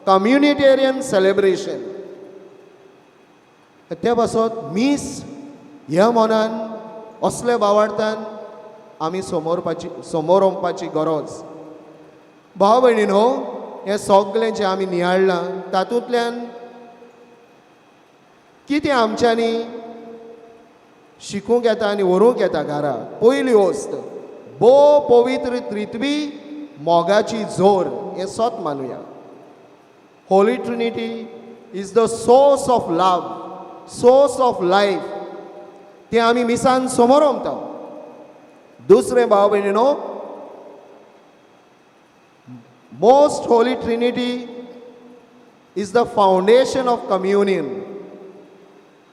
कम्युनिटेरियन सेलेब्रेशन. ते पासत मीस ह्या मनान असल्या भावार्थान आमी समोरपाची समोरोमपाची गरज. भाव भयणीनो, हें सगळें जें आमी नियाळ्ळां तातूंतल्यान कितें आमच्यांनी शिकूंक येता आनी व्हरूंक येता घरा? पयली वस्त, भोव पवित्र त्रित्वी मोगाची जोर हें सत मानुया. Holy Trinity is the source of love, source of life. तें आमी मिसान समोर ओमता. दुसरें भाव भयणीनो, Most Holy Trinity is the foundation of communion,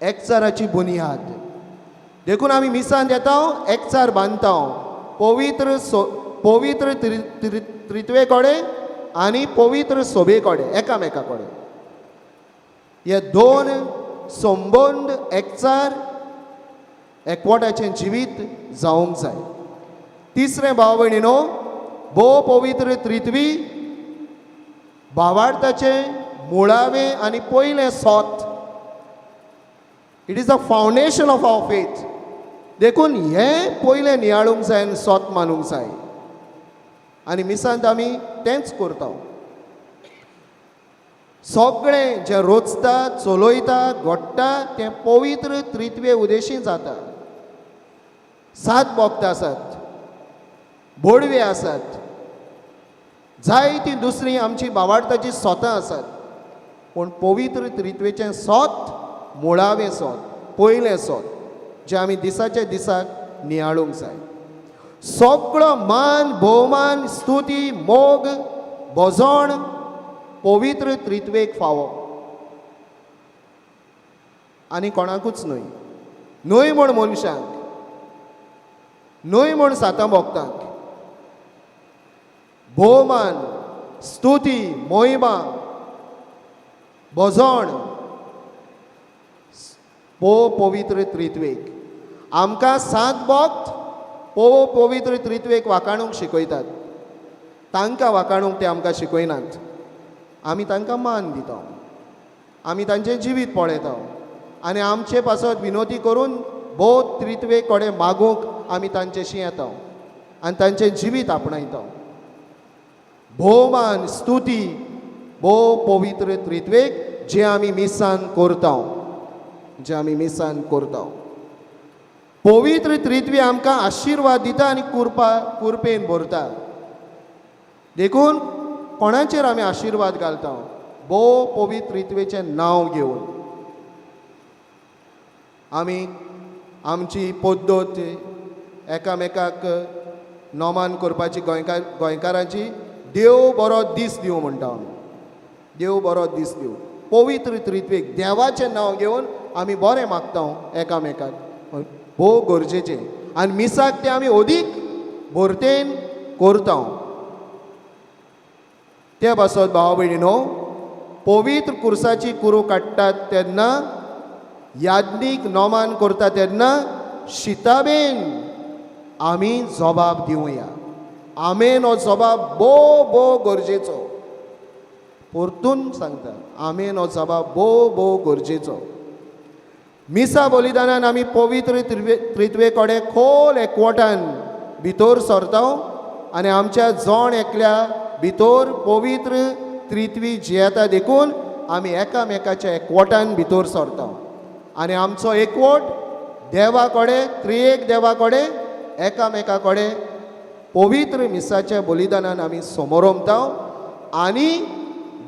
एकचाराची बुनियाद. देखून आमी मिसान येता, एकचार बांदता पवित्र सो पवित्र त्रित्वे कडेन आनी पवित्र सोबे कडेन, एकामेका कडेन. हे दोन संबंद, एकचार, एकवटाचें जिवीत जावंक जाय. तिसरें भाव भयणीनो, भोव पवित्र त्रित्वी भावार्थाचें मुळावें आनी पयलें सोत. It is the foundation of our faith. देखून हें पयलें नियाळूंक जाय आनी सोत मानूंक जाय आनी मिसांत आमी तेंच करता. सगळें जें रोचता, चलयता, घडटा तें पवित्र त्रित्वे उदेशी जाता. सात भक्त आसात, बोडवे आसात, जायतीं दुसरीं आमची भावार्थाची सोतां आसात, पूण पवित्र त्रित्वेचें सोत मुळावें सोत, पयलें सोत, जें आमी दिसाच्या दिसाक नियाळूंक जाय. सगळो मान, भोवमान, स्तुती, मोग, भजण पवित्र त्रित्वेक फावो आनी कोणाकूच न्हय. न्हय म्हूण मनशांक न्हय, म्हूण सातां भोगतांक भोवमान, स्तुती, मोहिमा, भजण पो पवित्र त्रित्वेक. आमकां सात भक्त पो पवित्र त्रित्वेक वाखाणूंक शिकयतात. तांकां वाखाणूंक ते आमकां शिकयनात. आमी तांकां मान दिता, आमी तांचें जिवीत पळयता आनी आमचे पासत विनोती करून भोव त्रित्वे कडेन मागूंक आमी तांचेशी येता आनी तांचें जिवीत आपणायता. भोवमान स्तुती भोव पवित्र त्रित्वेक जें आमी मिसान करता, जें आमी मिसान करता. पवित्र त्रित्वी आमकां आशिर्वाद दिता आनी कुरपेन भरता. देखून कोणाचेर आमी आशिर्वाद घालता? भोव पवित्र त्रित्वेचें नांव घेवन. आमी आमची पद्दत एकामेकाक नोमान करपाची गोंयकारांची देव बरो दीस दिवं म्हणटा आमी, देव बरो दीस दिवं. पवित्र त्रित्वेक देवाचें नांव घेवन आमी बरें मागता एकामेकाक, भोव गरजेचें. आनी मिसाक तें आमी अदीक भरतेन करता. ते पासत भाव भयणीनो, पवित्र कुर्साची कुरू काडटात तेन्ना, याज्ञीक नोमान करता तेन्ना शिताबेन आमी जबाब दिवया. आमेन हो जबाब भोव भोव गरजेचो. परतून सांगता, आमेन हो जबाब भोव भोव गरजेचो. मिसा बलिदानान आमी पवित्र त्रित्वे कडेन खोल एकवटान भितर सरता आनी आमच्या जण एकल्या भितर पवित्र त्रित्वी जियेता. देखून आमी एकामेकाच्या एकवटान भितर सरता आनी आमचो एकवट देवा कडेन, त्रिएक देवा कडेन, एकामेका कडेन पवित्र मिसाच्या बलिदानान आमी समोरमता आनी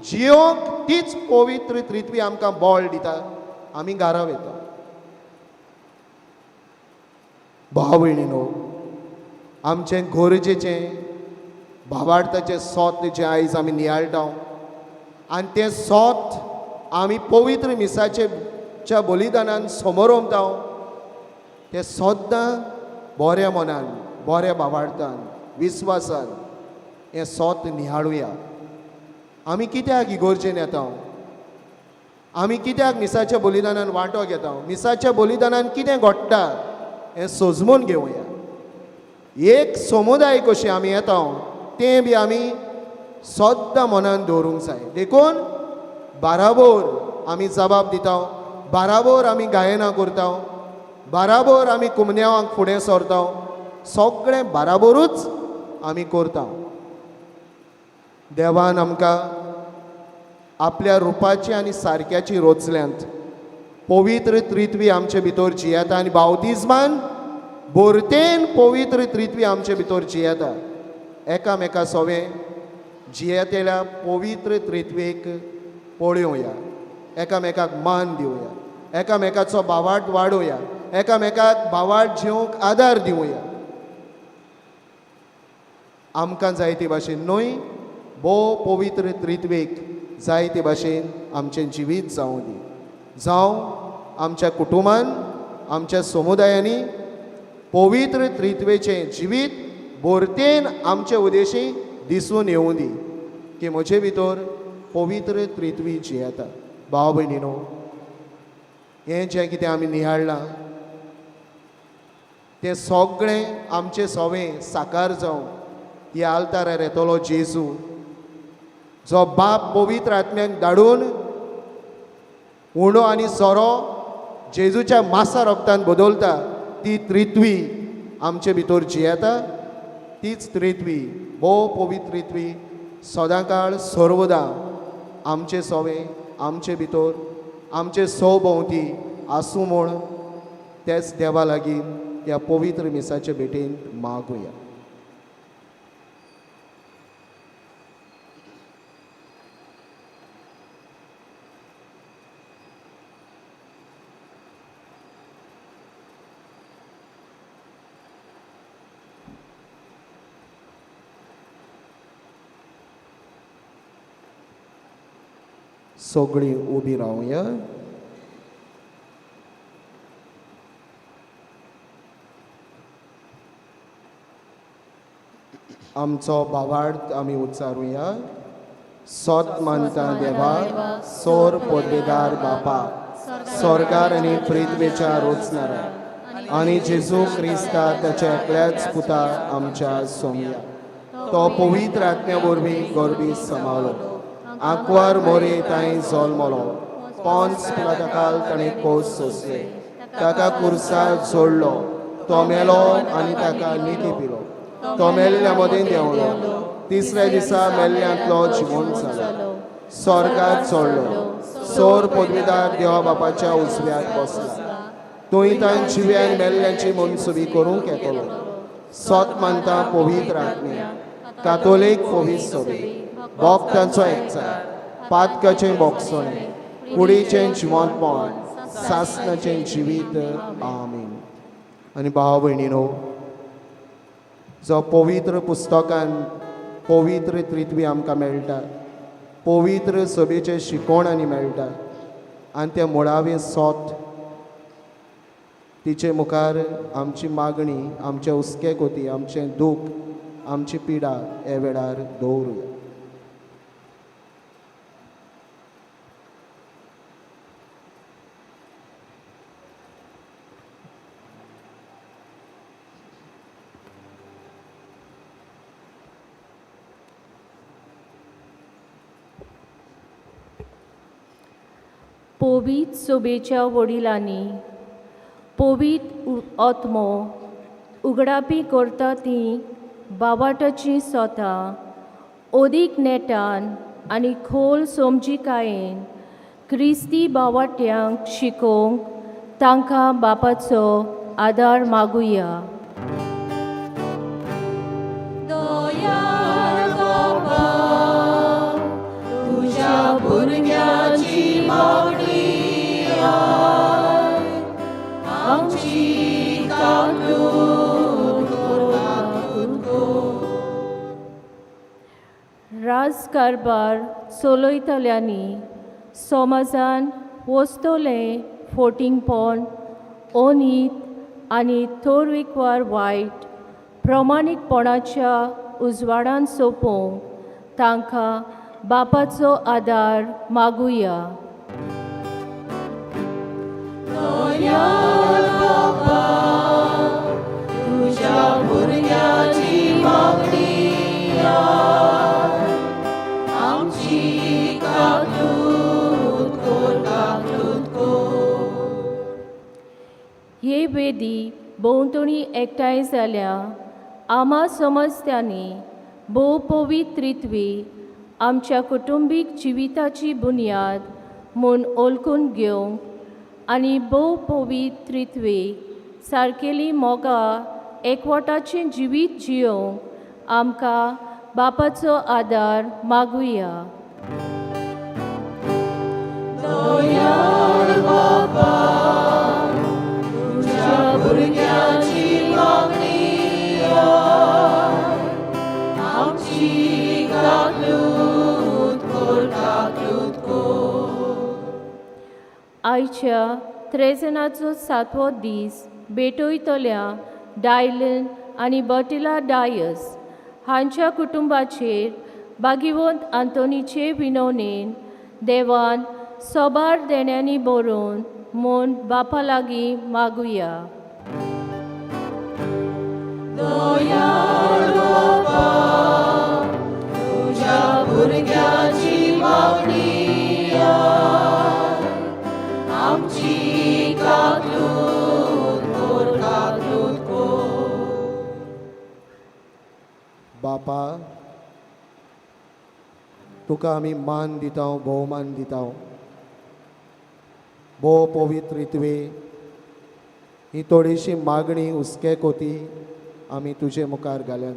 जियोंक तीच पवित्र त्रित्वी आमकां बळ दिता. आमी घरा वता. भाव भयणीनो, आमचें गरजेचें भावार्थाचें सोत जें आयज आमी नियाळटा आनी तें सोत आमी पवित्र मिसाच्या बलिदानान समोरमता, तें सद्दां बऱ्या मनान, बऱ्या भावार्थान, विस्वासान हें सोत निहाळुया. आमी कित्याक इगोर्जेन येता? आमी कित्याक मिसाच्या बलिदानान वांटो घेता? मिसाच्या बलिदानान कितें घडटा हें सोजमून घेवया. एक समुदाय कशी आमी येता तें बी आमी सद्दां मनान दवरूंक जाय. देखून बाराबोर आमी जबाब दिता, बाराबोर आमी गायनां करता, बाराबोर आमी कुमन्यांवांक फुडें सरता, सगळें बाराबोरूच आमी करता. देवान आमकां आपल्या रुपाची आनी सारक्याची रोचल्यांत. पवित्र त्रित्वी आमचे भितर जियेता आनी बावतिज्मान भरतेन पवित्र त्रित्वी आमचे भितर जियेता. एकामेका सोवें जियेतल्या पवित्र त्रित्वेक पळोवया, एकामेकाक मान दिवया, एकामेकाचो भावार्थ वाडोवया, एकामेकाक भावार्थ जिवंक आदार दिवया. आमकां जाय ते भाशेन न्हय, भोव पवित्र त्रित्वेक जाय ते भाशेन आमचें जिवीत जावं दी. जावं आमच्या कुटुंबान, आमच्या समुदायांनी पवित्र त्रित्वेचें जिवीत भरतेन आमचे उदेशी दिसून येवं दी की म्हजे भितर पवित्र त्रित्वी जियेता. भाव भयणीनो, हें जें कितें आमी निहाळ्ळां तें सगळें आमचें सवें साकार जावं. ह्या आल्तारार येतलो जेजू, जो बाप पवित्र आत्म्याक धाडून उणो आनी सोरो जेजूच्या मासा रोगतान बदलता, ती त्रित्वी आमचे भितर जियेता. तीच त्रित्वी, भोव पवित्र त्रित्वी सदांकाळ सर्वदा आमचे सोवे, आमचे भितर, आमचे सवभोंवती आसूं म्हूण तेच देवा लागीं ह्या पवित्र मिसाचे भेटेन मागुया. सगळीं उबी रावया. आमचो भावार्थ आमी उच्चारुया. सोत मानता देवा, सोर पदवेदार बापा, स्वर्गार आनी पृथ्वेच्या रोचणारा आनी जेजू क्रिस्ता ताच्या एकल्याच पुता आमच्या सोमया, तो पवित्र आत्म्या वरवीं गोरबी समावलो, आंकवार मोरे तांय जल्मलो, पोन्स पिलाताकाल ताणें कोस सोंसले, ताका कुर्सार जोडलो, तो मेलो आनी ताका निती पिलो. तो मेल्ल्या मदीं देंवलो, तिसऱ्या दिसा मेल्ल्यांतलो जिवंत जालो, स्वर्गात चडलो, सोर पदवीदार देवा बापाच्या उजव्याक बसला. थंय तांची जिव्यान मेल्ल्यांची मनसुबी करूंक येतलो. सोत मानता पवित्र आत्म्या, कातोलीक पवित्र सभे, भक्तांचो एकचार, पातकाचें बोगसणें, कुडीचें जिवंतपण, सासनाचें जिवीत. आमीन. आनी भाव भयणीनो, जो पवित्र पुस्तकान पवित्र त्रित्वी आमकां मेळटा, पवित्र सभेचें शिकोवण आनी मेळटा, आनी तें मुळावें सोत तिचे मुखार आमची मागणी, आमचे हुस्के कोती, आमचें दूख, आमची पिडा हे वेळार दवरुया. पवित्र सोबेच्या वडिलांनी पवित्र आत्मो उगडापी करता ती बावाटाची सोतां अदीक नेटान आनी खोल समजिकायेन क्रिस्ती बावाट्यांक शिकोवंक तांकां बापाचो आदार मागुया. दयाळ बाबा, तुज्या भुरग्याची मागणी आयक, आमची काकूत कर. राजकारभार चलयतल्यांनी समाजान वस्तोलें फोटिंगपण, अनीत आनी तरेकवार वायट प्रमाणीकपणाच्या उजवाडान सोंपोवंक तांकां बापाचो आदार मागुया. दयाळ बाबा, तुज्या भुरग्याची मागणी आयक, आमची काकूत कर, काकूत कर. हे वेदी भोंवतणी एकठांय जाल्या आमा समजत्यांनी भोव पवित्रित्वी आमच्या कुटुंबीक जिविताची बुन्याद म्हूण ओळखून घेवंक आनी भोव पवित्रित्वी सारकेली मोगा एकवटाचें जिवीत जियोवंक आमकां बापाचो आदार मागुया. दयाळ बाबा, तुज्या भुरग्याची मागणी आयक, आमची काकूत कर, काकूत कर. आयच्या त्रेजनाचो सातवो दीस भेटयतल्या डायलन आनी बर्टिला डायस हांच्या कुटुंबाचेर भागिवंत आंतोनीचे विनवणेन देवान सोबार देण्यांनी बरोवन म्हूण बापा लागीं मागुया. दयाळ बाबा, तुज्या भुरग्याची मागणी आयक, आमची काकूत कर, काकूत कर. बापा, तुका आमी मान दिता, भोवमान दिता. भोव पवित्र त्वे ही थोडीशी मागणी, हुस्के कोती आमी तुजे मुखार घाल्यात.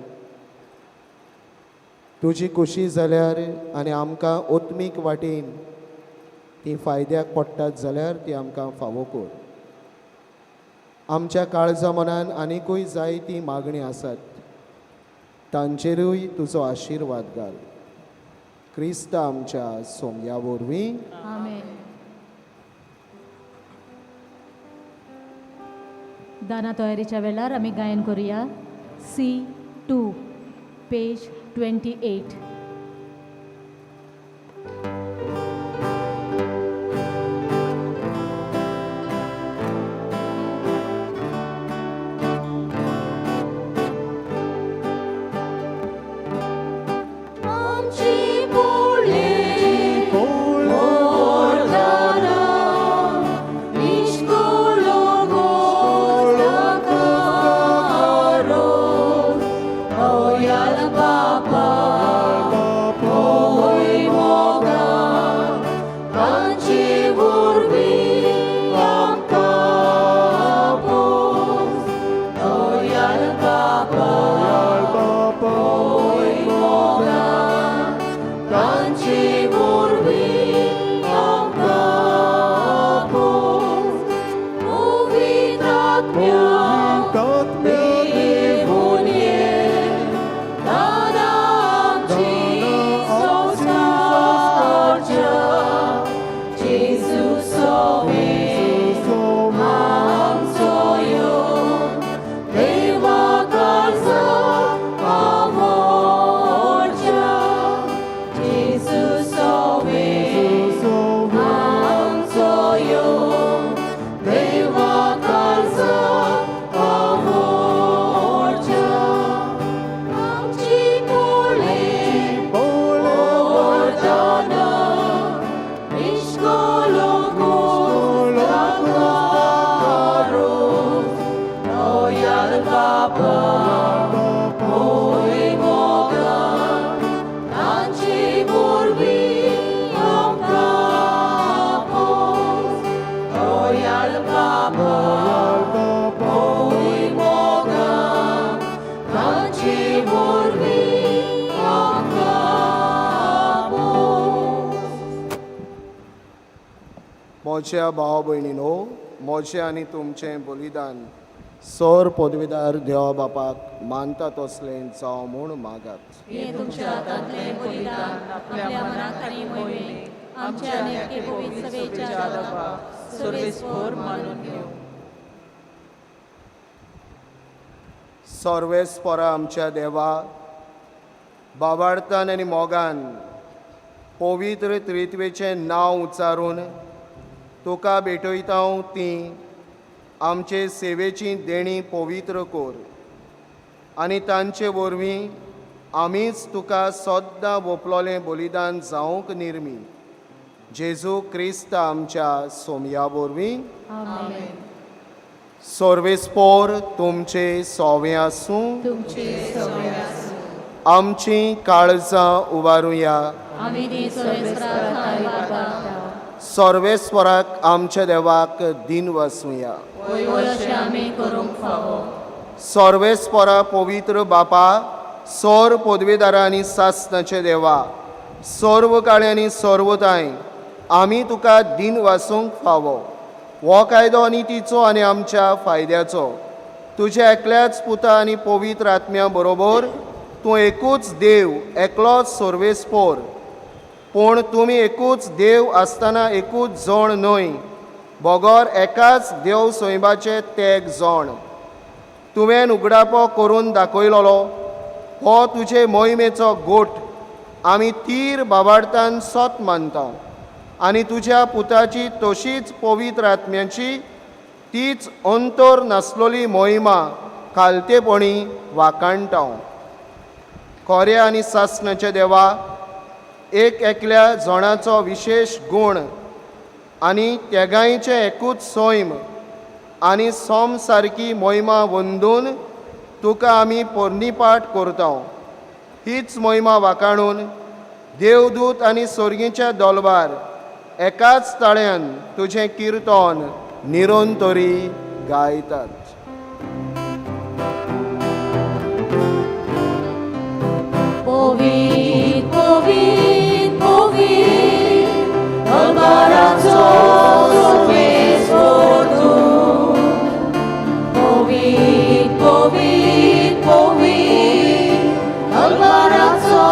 तुजी खुशी जाल्यार आनी आमकां आत्मीक वाटेन ती फायद्याक पडटात जाल्यार ती आमकां फावो कर. आमच्या काळजा मनान आनिकूय जायती मागणी आसात, तांचेरूय तुजो आशिर्वाद घाल. क्रिस्त आमच्या सोमया वरवीं. आमेन. दाना तयारीच्या वेळार आमी गायन करुया C2, page 28. आमची पोळी मोरदाना निष्कुळ. आमचो यो देवा काळजाक आवडच्या जेजू सोवे आमचो यो देवा काळजाक आवडच्या आमची पोळे ओडताना म्हज्या भाव भयणीनो, म्हजें आनी तुमचें बलिदान सर पदवीदार देवा बापाक मानता तसलें जावं म्हूण मागात. हे तुमच्या हातांतलें बलिदान आपल्या मनाक आनी मोहिमेक आमच्या आनी एके पवित्र सभेच्या देवाक सर्वेस्पोर मानून घेवं. सर्वेस्परा आमच्या देवा, बाबार्थान आनी मोगान पवित्र त्रित्वेचें नांव उच्चारून तुका भेटयता ती आमचे सेवेची देणी पवित्र कोर आनी तांचे वरवीं आमीच तुका सद्दां वोपलोलें बलिदान जावंक निर्मी, जेजू क्रिस्त आमच्या सोमया वरवीं. सर्वेस्पोर तुमचे सोवे आसूं. तुमचे सगळे आसूं. आमची काळजां उबारुया. आमी ती सर्वेस्पराक थंय वाडटा. सर्वेस्वराक आमच्या देवाक दिन वसुया. वय अशें आमी करूंक फावो. सर्वेस्परा पवित्र बापा, सोर पदवेदारा आनी सासनाचे देवा, सर्व काळे आनी सर्वताय आमी तुका दिन वासूंक फावो. हो कायदो आनी तिचो आनी आमच्या फायद्याचो तुज्या एकल्याच पुता आनी पवित्र आत्म्या बरोबर तूं एकूच देव, एकलोच सर्वेस्पोर, पूण तुमी एकूच देव आसतना एकूच जोण न्हय, बगर एकाच देव सैबाचे तेग जोण. तुवें उगडापो करून दाखयलोलो हो तुजे मोहिमेचो गोट आमी तीर बाबाडतान सत मानता आनी तुज्या पुताची तशीच पवित्र आत्म्याची तीच अंतर नासलोली मोहिमा खालतेपणी वाकाणटा. खोऱ्या आनी सासणाच्या देवा, एक एकल्या जणाचो विशेश गूण आनी तेगांयचें एकूच सैम आनी सोम सारकी मोहिमा वंदून तुका आमी पोरणीपाठ करता. हीच मोहिमा वाकाणून देवदूत आनी सोर्गीच्या दोलबार एकाच ताळ्यान तुजें किर्तन निरंतरी गायतात. Povit, povit, povit, Albarazzo sorvesportu. Povit, povit, povit, Albarazzo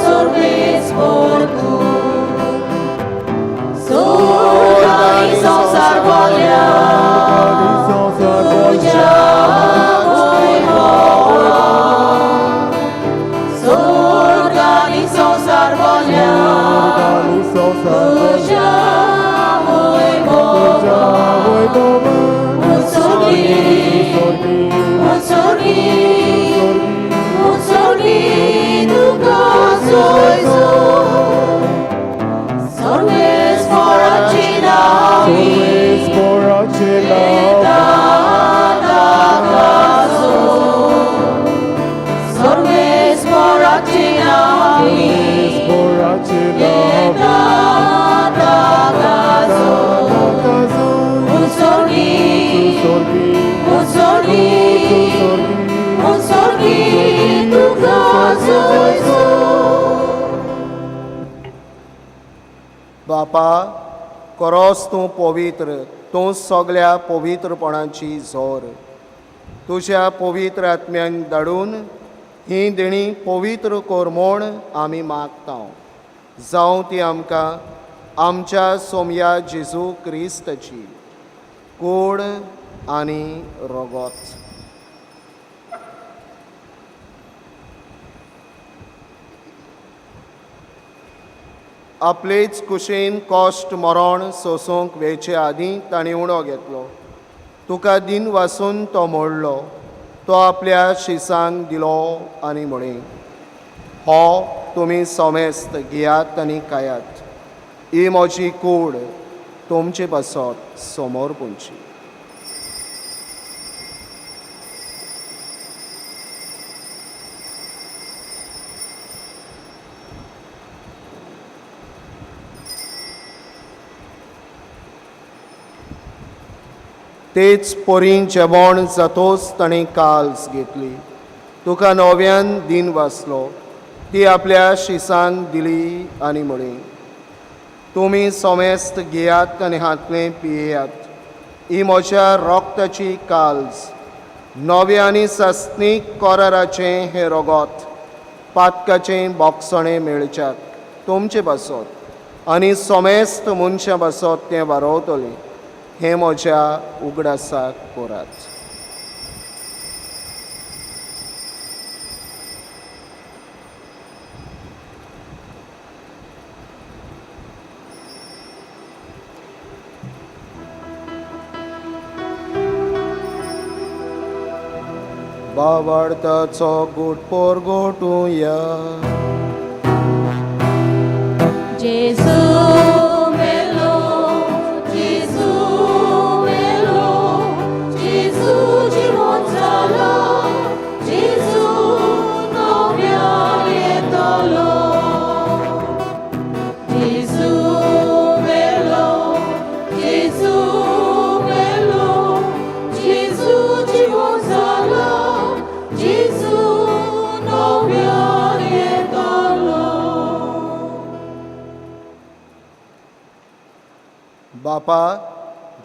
sorvesportu. Surgani संसार बोल्या, तुझ्या वैभवा. Surgani संसार बोल्या, तुझ्या वैभवा. उत्सर्गी, उत्सर्गी, उत्सर्गी तुका जोयजो. सर्वेस्पराची नावी, ताकासो. सर्वेस्पराची नावी, ताकासो. उत्सर्गी, उत्सर्गी, उत्सर्गी तुका जोयजो. बापा, करोस तूं पवित्र, तूं सगळ्या पवित्रपणाची जोर. तुज्या पवित्र आत्म्यांक धाडून ही देणी पवित्र कर म्हूण आमी मागता. जावं ती आमकां आमच्या सोमया जेजू क्रिस्ताची कूड आनी रगत. आपलेच कुशीन कश्ट मरण सोसूंक वेचे आदीं ताणें उणो घेतलो. तुका दिन वासून तो मोडलो, तो आपल्या शिसांक दिलो आनी म्हळें, हो तुमी समेस्त घेयात आनी खायात, ही म्हजी कूड तुमचे पासत समोर पुंची. तेच पोरीं जेवण जातोच ताणें काल्स घेतली, तुका नव्यान दिन वाचलो, ती आपल्या शिसांक दिली आनी म्हळें, तुमी समेस्त घेयात आनी हातलें पियेयात, ही म्हज्या रोगताची काल्स, नव्या आनी सस्नीक कराराचें हें रगत, पातकाचें बोगसणें मेळच्याक तुमचे पासत आनी समेस्त मनशां पासत तें वारोवतलें, हें म्हज्या उगडासाक करात. बावडताचो गुट पोरगोटुया. जेजू मेलो, जेजू मेलो, जेजू जिवंत जालो, जेजू नव्यान येतलो. जेजू मेलो, जेजू मेलो, जेजू जिवंत जालो, जेजू नव्यान येतलो. बापा,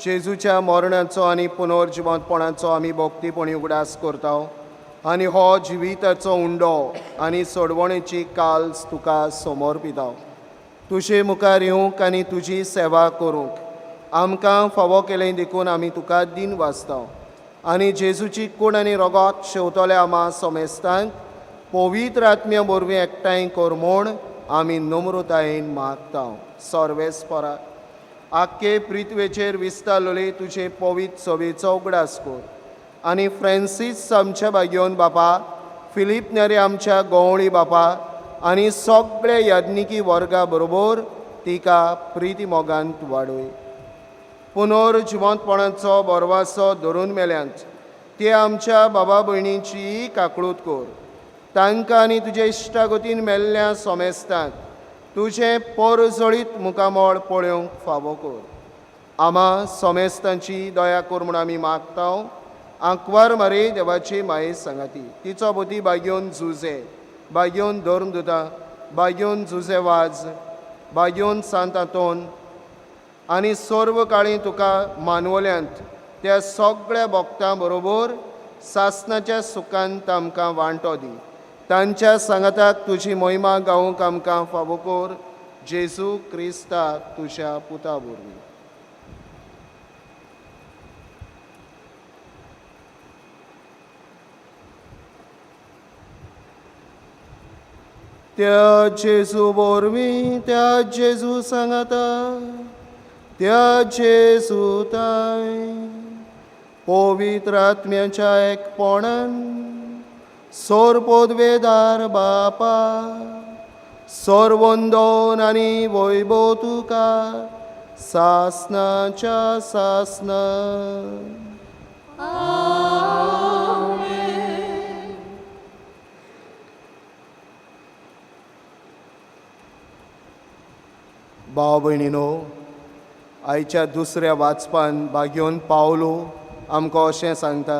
जेजूच्या मरणाचो आनी पुनर्जिवंतपणाचो आमी भक्तीपणी उगडास करता आनी हो जिविताचो उंडो आनी सोडवणेची काल्स तुका समर्पिता. तुजे मुखार येवंक आनी तुजी सेवा करूंक आमकां फावो केलें देखून आमी तुका दिन वाचता आनी जेजूची कूड आनी रगत शेवतल्या आमा समेस्तांक पवित्र आत्म्या वरवीं एकठांय कर म्हूण आमी नम्रतायेन मागता. सर्वेस्परा, आख्खे पृथ्वेचेर विस्तारलेले तुजे पवित्र सभेचो उगडास कर आनी फ्रांसीस आमच्या बागेवन बापा, फिलीप नेरे आमच्या गवळी बापा आनी सगळे याज्ञिकी वर्गा बरोबर तिका प्रिती मोगांत वाडय. पुनर्जिवंतपणाचो बरवासो धरून मेल्यांत ते आमच्या बाबा भयणींची काकळूत कर. तांकां आनी तुजे इश्टागतीन मेल्ल्या सोमेस्तांक तुजें परजळीत मुखामळ पळोवंक फावो कर. आमा सोमेस्तांची दया कर म्हूण आमी मागता. आंकवार मारे देवाची माये सांगाती तिचो बुद्धी बागेवन जुजे, बागेवन धर्मदुता, बागेवन जुजे वाज, बागेवन सांत आंतोन आनी सर्व काळी तुका मानवल्यांत त्या सगळ्या भक्तां बरोबर सासनाच्या सुखांत आमकां वांटो दी. तांच्या सांगाताक तुजी मोहिमा गावंक आमकां फावो कर. जेजू क्रिस्ता तुज्या पुता वरवीं. त्या जेजू वरवीं, त्या जेजू सांगाता, त्या जेजू ताय पवित्र आत्म्याच्या एकपणान सोरपोदवेदार बापा, सोरवंदोन आनी वैभव तुका सासनाच्या सासना. भाव भयणीनो, आयच्या दुसऱ्या वाचपान बागेवन पावलो आमकां अशें सांगता,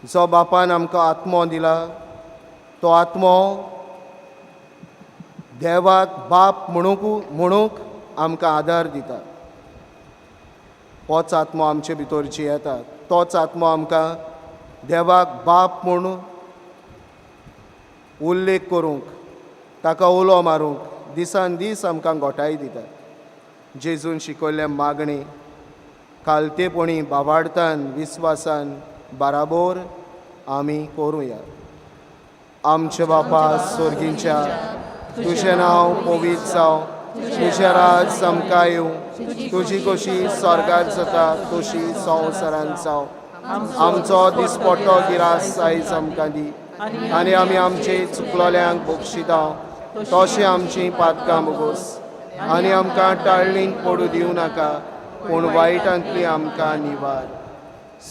जो बापान आमकां आत्मो दिला तो आत्मो देवाक बाप म्हणूंक आमकां आदार दिता. होच आत्मो आमचे भितर जियेता, तोच आत्मो आमकां देवाक बाप म्हूण उल्लेख करूंक, ताका उलो मारूंक, दिसान दीस आमकां गोठाय दिता. जेजून शिकयल्लें मागणें खालतेपणी बाबाडतान विस्वासान बाराबोर आमी करुया. आमचे बापा सोर्गींच्या, तुजें नांव पवित्र जावं, तुजें राज आमकां येवं, तुजी कशी स्वर्गात जाता तशी संवसारांत जावं. आमचो दिसपट्टो गिरास आयज आमकां दी आनी आमी आमचे चुकलोल्यांक बक्षिता तशें आमची पातकां बोगोस आनी आमकां टाळणीक पडूं दिवं नाका, पूण वायटांतली आमकां निवार.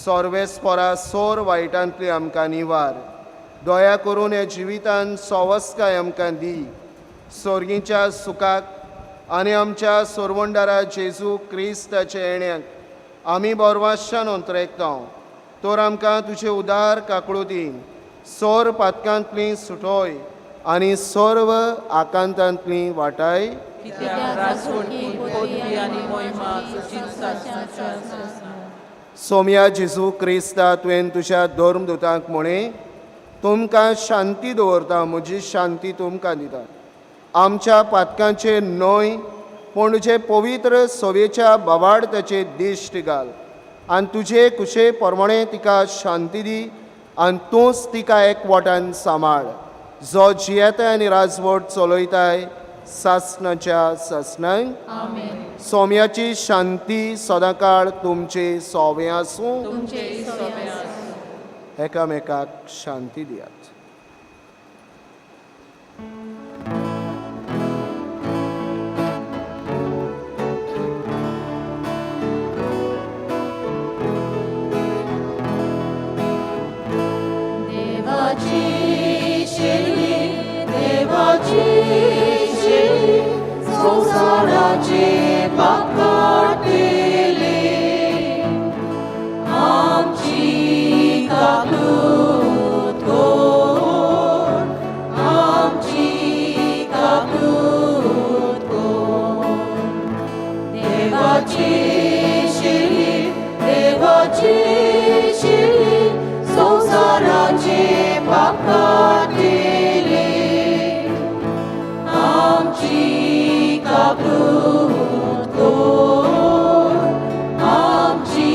सोर्वेस्पोरा सोर वायटांतली आमकां निवार. दया करून ह्या जिवितान सवस्काय आमकां दी. सोर्गीच्या सुखाक आनी आमच्या सोरवंडारा जेजू क्रिस्ताच्या येण्याक आमी बोरवाशान अंतरेकता. तर आमकां तुजे उदार काकळुतीन सोर पातकांतली सुटोय आनी सर्व आकांतांतली वाटाय. सोम्या जेजू क्रिस्ता, तुवें तुज्या धर्मदूतांक म्हळें, तुमकां शांती दवरता, म्हजी शांती तुमकां दिता. आमच्या पातकांचेर न्हय पूण तुजे पवित्र सभेच्या बावाडताचेर दिश्ट घाल आनी तुजे कुशे प्रमाणे तिका शांती दी आनी तूंच तिका एकवटान सांबाळ, जो जियेताय आनी राजवट चलयताय सासणाच्या सासणाक. सोम्याची शांती सदांकाळ तुमचे सोवे आसूं. एकामेकाक शांती दियात. देवाची शेली, देवाची शेली, संवसाराचे पाप काडटले. आमची काकूत कर, आमची काकूत कर. देवाची शेली, देवाची शेली, संवसाराचे पाप काडटले. आमची काकूत कर, आमची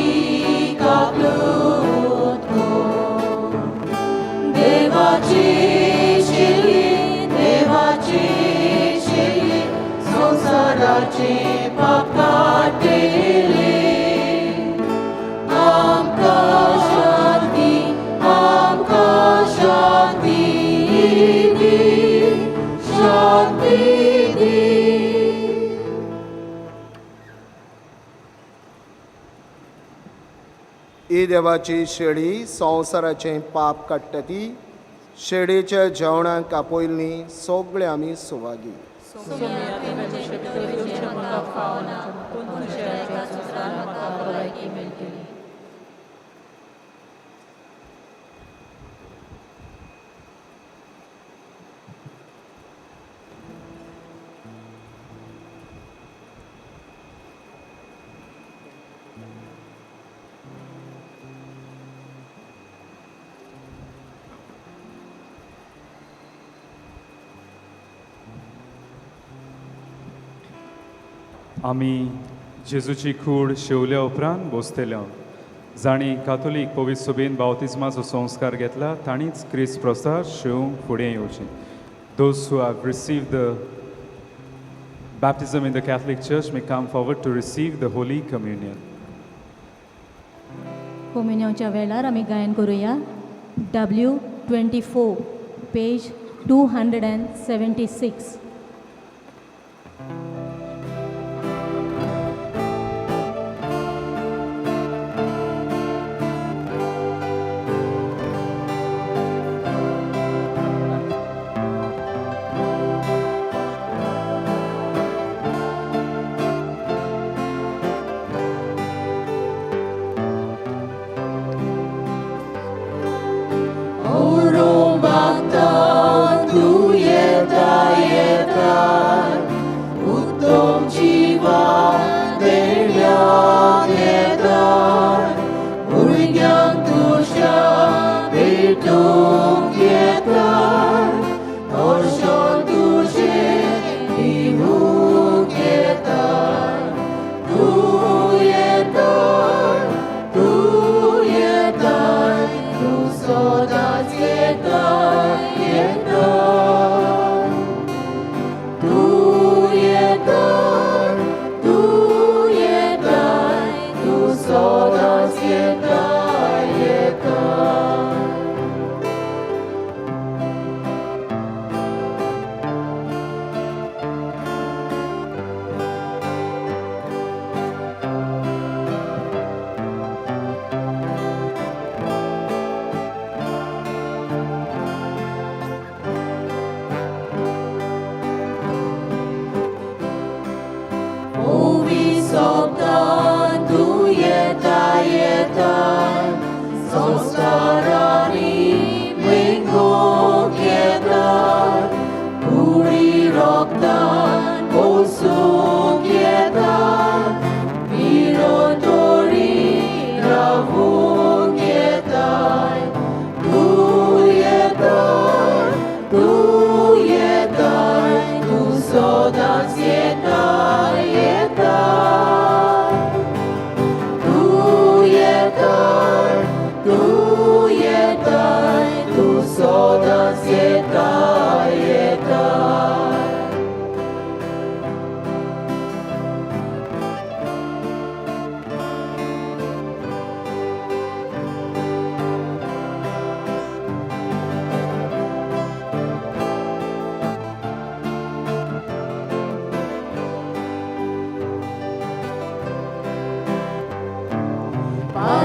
काकूत कर. देवाची शेली, देवाची शेली, संवसाराचे पाप काडटले. आमकां शांती, आमकां शांती दी, शांती दी. ही देवाची शेळी संवसाराचें पाप काडटा ती शेळीच्या जेवणाक आपयल्ली सगळे आमी सुवागी. आमी जेजूची कूड शेवल्या उपरांत बसतल्या. जांणी कातोलीक पवित्र सभेन बावतिज्माचो संस्कार घेतला तांणीच क्रिस्त प्रसाद शेवंक फुडें येवचें. Those who have received the baptism in the Catholic Church may come forward to receive the Holy Communion. कोमिन्यांच्या वेळार आमी गायन करुया. W 24 page 276. Urumbaktan tu yetayet.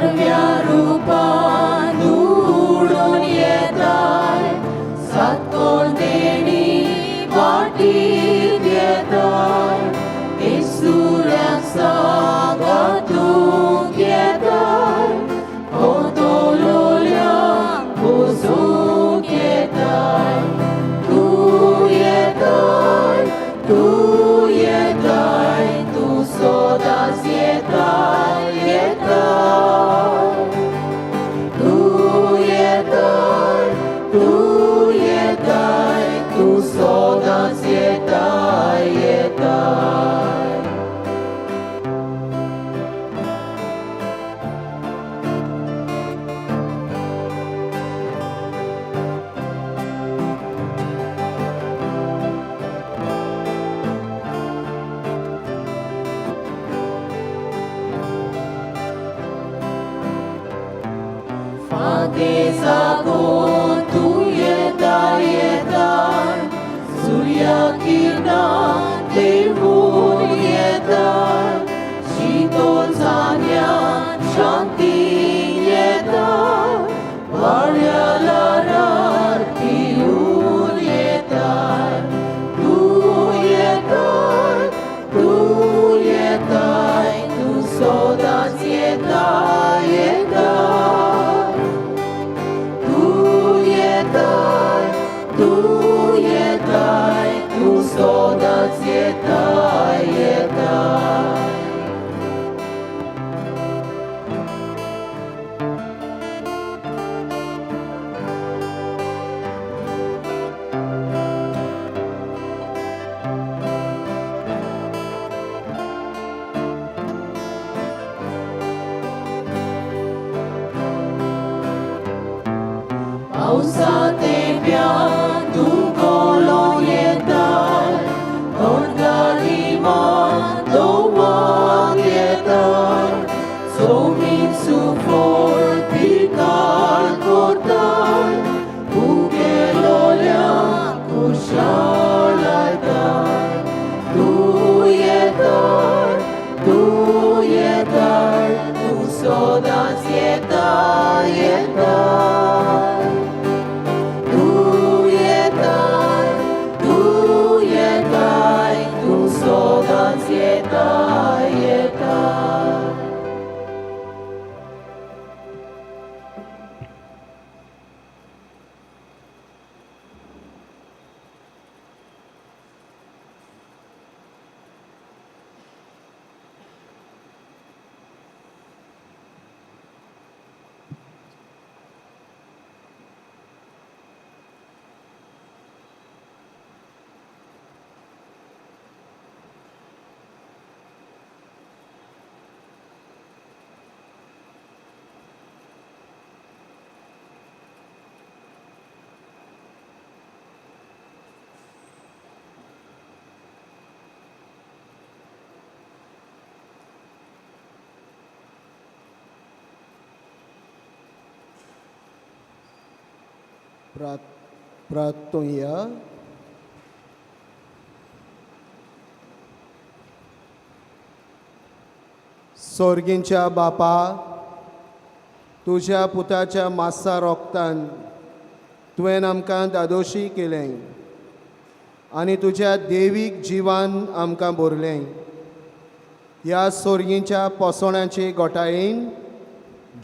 गाडव्या रुपान उडून येताय, सातकोण देणी वाटीत येताय, येसुऱ्याक सांगातूंक येताय, भोंवतोलोल्यांक पोसूंक येताय. तूं येताय, तूं येताय, तूं सदांच येताय येताय. तूं येताय, तूं येताय, तूं सदांच येताय येताय. फांते साकून तूं येता येताय, सुर्या किरणां देंवून येताय, शितोल चान्यान शांती येताय, वाऱ्या ल्हारार पिवन येताय. तूं येताय, तूं येताय, तूं सदांच येताय येताय. तूं येताय, तूं येताय, तूं सदांच येताय येताय. पावसा तेंप्यान तूं कोलो येताय, दोंगरारिमान दोवान येताय, सोमीन सुफळ पिकाळ कोताय, उगेलोल्यांक खुशालायताय. तूं येताय, तूं येताय, तूं सदांच येताय येताय. तूं येताय, तूं येताय, तूं सदांच येताय येताय. प्रार्थुया. सोर्गींच्या बापा, तुज्या पुताच्या मासा रोगतान तुवें आमकां दादोशी केलें आनी तुज्या देवीक जिवान आमकां भरलें. ह्या सोर्गींच्या पोसवणाचे गोटायेन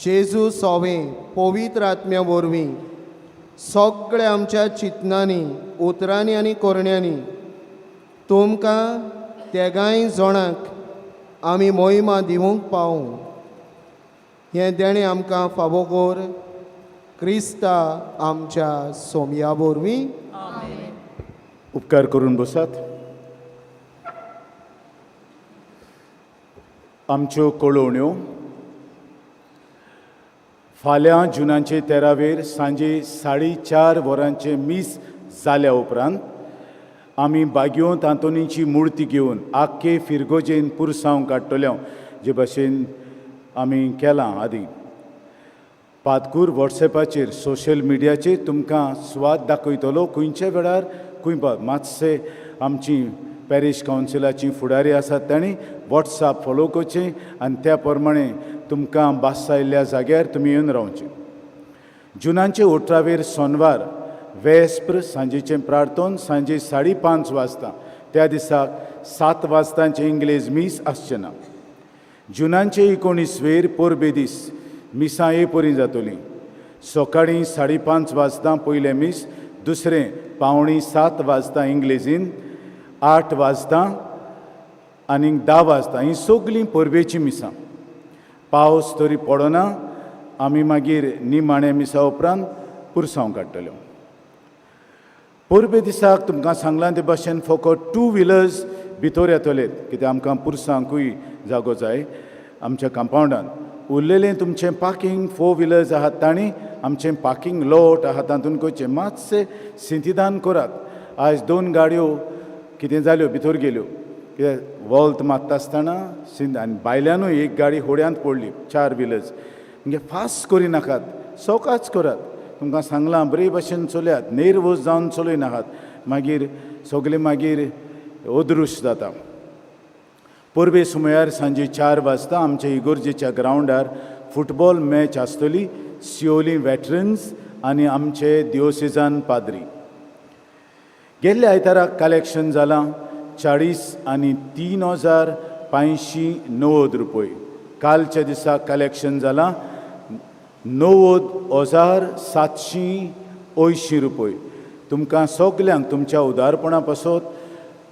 जेजू सोवें पवित्र आत्म्या वरवीं सगळ्या आमच्या चिंतनांनी, उतरांनी आनी करण्यांनी तुमकां तेगांय जोणाक आमी मोहिमा दिवंक पावूं. हें देणें आमकां फावो कर क्रिस्ता आमच्या सोमया वरवीं. उपकार करून बसात. आमच्यो कळोवण्यो. फाल्यां जुनाचे 13वेर सांजे 4:30 वरांचें मीस जाल्या उपरांत आमी बागयोंत आंतोनीची मुर्ती घेवन आख्खे फिरगोजेन पुरसांव काडटले, जे भाशेन आमी केलां आदीं. पादकूर वॉट्सॅपाचेर सोशल मिडियाचेर तुमकां सुवात दाखयतलो खंयच्या वेळार खंय मातशे आमची पॅरीश कावन्सिलाची फुडारी आसात तांणी वॉट्सॅप फोलो करचें आनी त्या प्रमाणे तुमकां बासायल्ल्या जाग्यार तुमी येवन रावचें. जुनाचे 18वेर सोनवार वेस्प्र सांजेचें प्रार्थन सांजे 5:30 वाजता. त्या दिसाक 7 वाजतांचें इंग्लेज मीस आसचें ना. जुनाचे 19वेर परबे दीस मिसां हे परी जातलीं. सकाळीं 5:30 वाजता पयलें मीस, दुसरें 6:45 वाजता इंग्लेजीन, 8 वाजता आनी 10 वाजता. हीं सगळीं परबेचीं मिसां. पावस तरी पडना, आमी मागीर निमाणे मिसा उपरांत पुरसांव काडटल्यो. परबे दिसाक तुमकां सांगलां ते भाशेन फकत 2 व्हिलर्स भितर येतले, कित्याक आमकां पुरसांकूय जागो जाय आमच्या कंपावंडान. उरलेलें तुमचें पार्कींग 4 व्हिलर्स आहात तांणी आमचें पार्कींग लॉट आहा तातूंत करचें. मातशें सिंतिदान करात. आयज 2 गाडयो कितें जाल्यो भितर गेल्यो, कित्याक वॉल्त मारता आसतना सिंद आनी भायल्यानूय एक गाडी होड्यांत पडली. 4 व्हिलर्स म्हणजे फास्ट करिनाकात, सवकाच करात. तुमकां सांगलां बरे भशेन चलयात, नेर्वोज जावन चलय नाकात, मागीर सगळें मागीर अदृश्य जाता. परबे सुमयार सांजे 4 वाजता आमच्या इगोर्जेच्या ग्रावंडार फुटबॉल मॅच आसतली. सियोली वेटरन्स आनी आमचे दिओसेजान पाद्री. गेल्ल्या आयताराक कलेक्शन जालां 43,590 रुपये. कालच्या दिसा कलेक्शन जालां 90,780 रुपये. तुमकां सगल्यांक तुमच्या उदारपणा पासत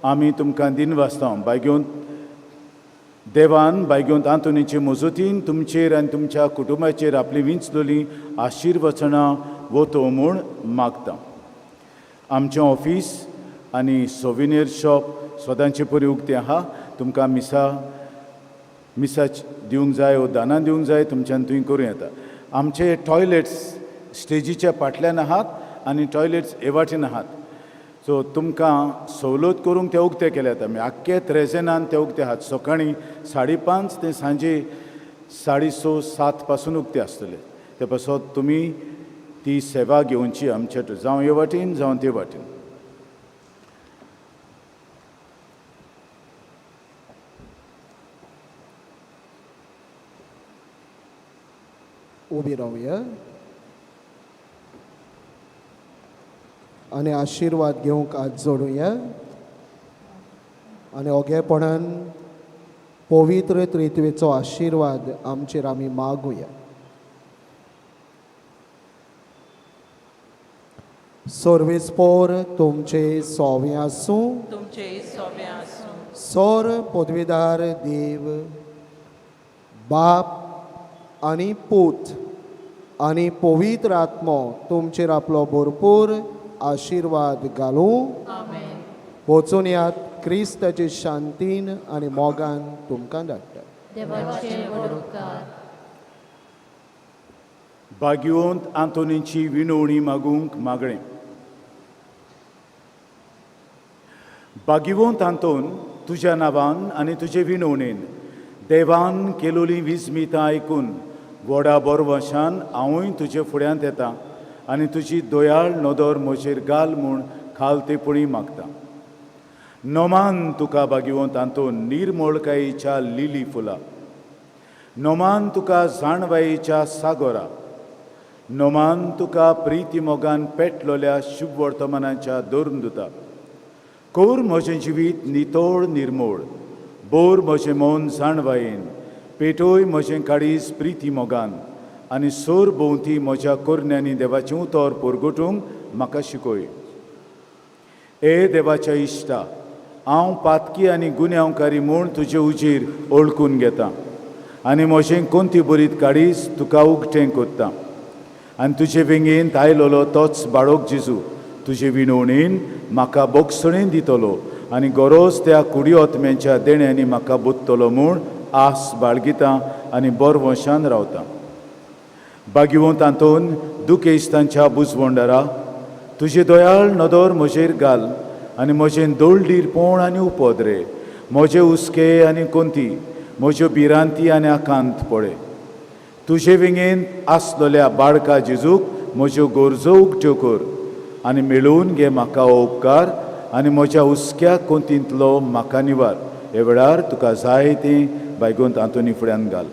आमी तुमकां दिनवासता. बायगेवन देवान बायगेवंत आंतोनीचे मजतीन तुमचेर आनी तुमच्या कुटुंबाचेर आपली विंचलोली आशिर्वचनां वतो म्हूण मागता. आमचें ऑफीस आनी सोविनियर शॉप सदांचे परी उक्तें आहा. तुमकां मिसा मिसा दिवंक जाय वो दानां दिवंक जाय तुमच्यान थंय करूं येता. आमचे टॉयलेट्स स्टेजीच्या फाटल्यान आहात आनी टॉयलेट्स हे वाटेन आहात. सो तुमकां सवलत करूंक ते उक्ते केल्यात आमी. आख्खे त्रेजेनान ते उक्ते आहात. सकाळीं 5:30 ते सांजे 6:30 7 पासून उक्ते आसतले. ते पासत तुमी ती सेवा घेवची आमच्या, जावं हे वाटेन जावं ते वाटेन. उबी रावया आनी आशिर्वाद घेवंक हात जोडुया आनी ओगेपणान पवित्र त्रित्वेचो आशिर्वाद आमचेर आमी मागुया. सर्वेस्पोर तुमचे सोवे आसूं, तुमचे सोवे आसूं. सोर पदवीदार देव बाप आनी पूत आनी पवित्र आत्मो तुमचेर आपलो भरपूर आशिर्वाद घालूं. वचून यात क्रिस्ताचे शांतीन आनी मोगान तुमकां धाडटा. देवाचे व्हड उपकार. भाग्यवंत आंतोनीची विनवणी मागूंक मागणें. भाग्यवंत आंतोन, तुज्या नांवान आनी तुजे विनवणेन देवान केलोली विस्मितां आयकून व्हडा बोरवशान हांवूय तुजे फुड्यांत येता आनी तुजी दयाळ नदर म्हजेर घाल म्हूण खालतेपणी मागता. नोमान तुका भाग्यवंत आंतोन निर्मळकायेच्या लिली फुलां, नोमान तुका जाणवायेच्या सागोरा, नोमान तुका प्रिती मोगान पेटलोल्या शुभ वर्तमानाच्या धर्मदुता. कोर म्हजें जिवीत नितोळ निर्मोळ, बोर म्हजें मन जाणवायेन, पेटोय म्हजें काळीज प्रिती मोगान आनी सोर भोंवती म्हज्या कोरण्यांनी देवाचें उतर परगटूंक म्हाका शिकय. ए देवाच्या इश्टा, हांव पातकी आनी गुन्यांवकारी म्हूण तुजे उजीर ओळखून घेता आनी म्हजें कोंती बरीत काळीज तुका उगटें कोत्ता आनी तुजे वेंगेंत आयलोलो तोच बाळोक जेजू तुजे विनवणेन म्हाका बोगसणेन दितलो आनी गरोज त्या कुडी ओतम्यांच्या देण्यांनी म्हाका बुदतलो म्हूण आस बाळगिता आनी बोरवंशान रावता. भाग्यवंत आंतोन दुखेस्तांच्या बुजवंडरा, तुजे दयाळ नदर म्हजेर घाल आनी म्हजें दोळडीरपण आनी उपद्रे, म्हजे हुस्के आनी कोंती, म्हज्यो भिरांती आनी आकांत पळय. तुजे वेंगेंत आसलोल्या बाळका जेजूक म्हज्यो गरजो उगट्यो कर आनी मेळोवन घे म्हाका हो उपकार आनी म्हज्या हुस्क्या कोंतींतलो म्हाका निवार. हे वेळार तुका जाय तें बायगोंत आंतोनी फुड्यान घाल.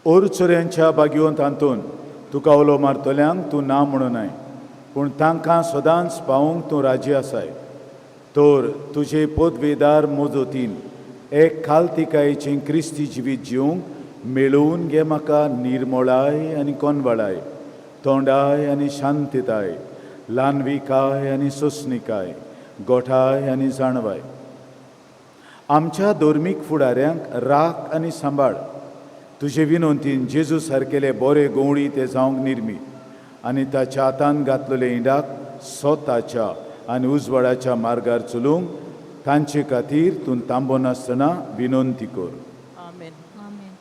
ओरचोऱ्यांच्या बागयोंत आंतोन तुका उलो मारतल्यांक तूं ना म्हणूनाय, पूण तांकां सदांच पावोवंक तूं राजी आसाय. तर तुजे पदवेदार मजतीन एक खालतिकायेचें क्रिस्ती जिवीत जिवंक मेळोवन घे म्हाका निर्मळाय आनी कोनवळाय, तोंडाय आनी शांतताय, ल्हानविकाय आनी सोंसणिकाय, गोठाय आनी जाणवाय. आमच्या धर्मीक फुडाऱ्यांक राख आनी सांबाळ. तुजे विनंतीन जेजू सारकेले बोरे गवळी ते जावंक निर्मी आनी ताच्या हातान घातलेले इंडाक स्वताच्या आनी उजवाडाच्या मार्गार चलूंक तांचे खातीर तूं तांबो नासतना विनंती कर. आमेन. आमेन.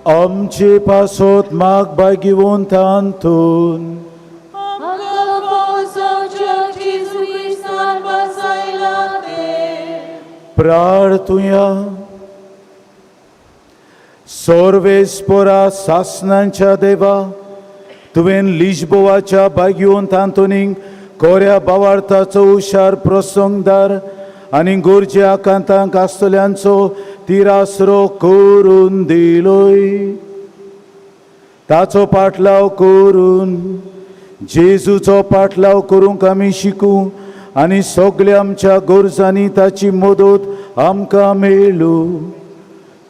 आमचे पासत माग भाग्यवंत आंतोन, प्रार्थुया. सर्वेस्पोरा सासनांच्या देवा, तुवें लिजबोवाच्या भाग्यवंत आंतोनीक कोऱ्या बावार्थाचो हुशार प्रसंगदार आनी गरजे आकांतांक आसतल्यांचो तिरासरो करून दिलोय. ताचो पाटलाव करून जेजूचो पाटलाव करूंक आमी शिकूं आनी सगल्या आमच्या गरजांनी ताची मदत आमकां मेळूं.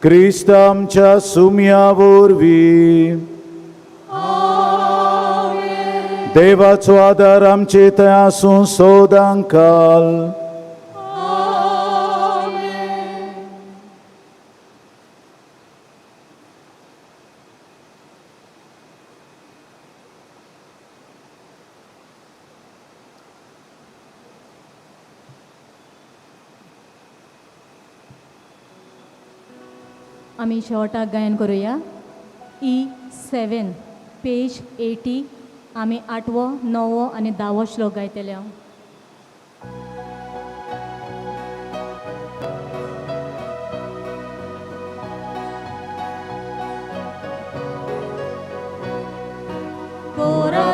क्रिस्त आमच्या सुम्या वरवीं. देवाचो आदार आमचे थंय आसूं सदां काल. आमी शेवटाक गायन करुया. E7 page 80. आमी 8वो 9वो आनी 10वो श्लोक गायतले.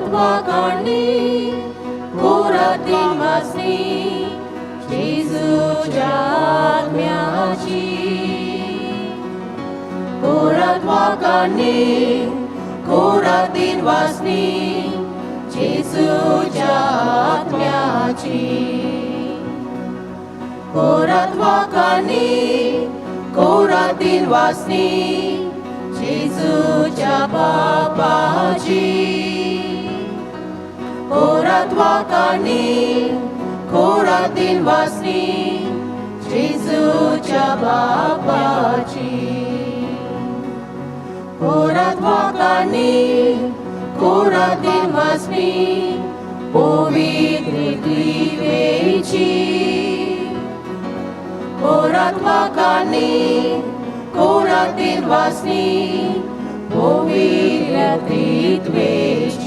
कोरात वाकांनी कोरात वासनी जेजूच्या आत्म्याची कोरात वाकांनी कोरात वासनी जेजूच्या आत्म्याची कोरात वाकांनी कोरात वासनी जेजूच्या बापाची कोरात वाकांनी कोरात वासनी जेजूच्या बापाची कोरात वाकांनी कोरात वासनी पवित्र त्रिवेची कोरात वाकांनी कोरात वासनी पवित्र त्रित्वेची.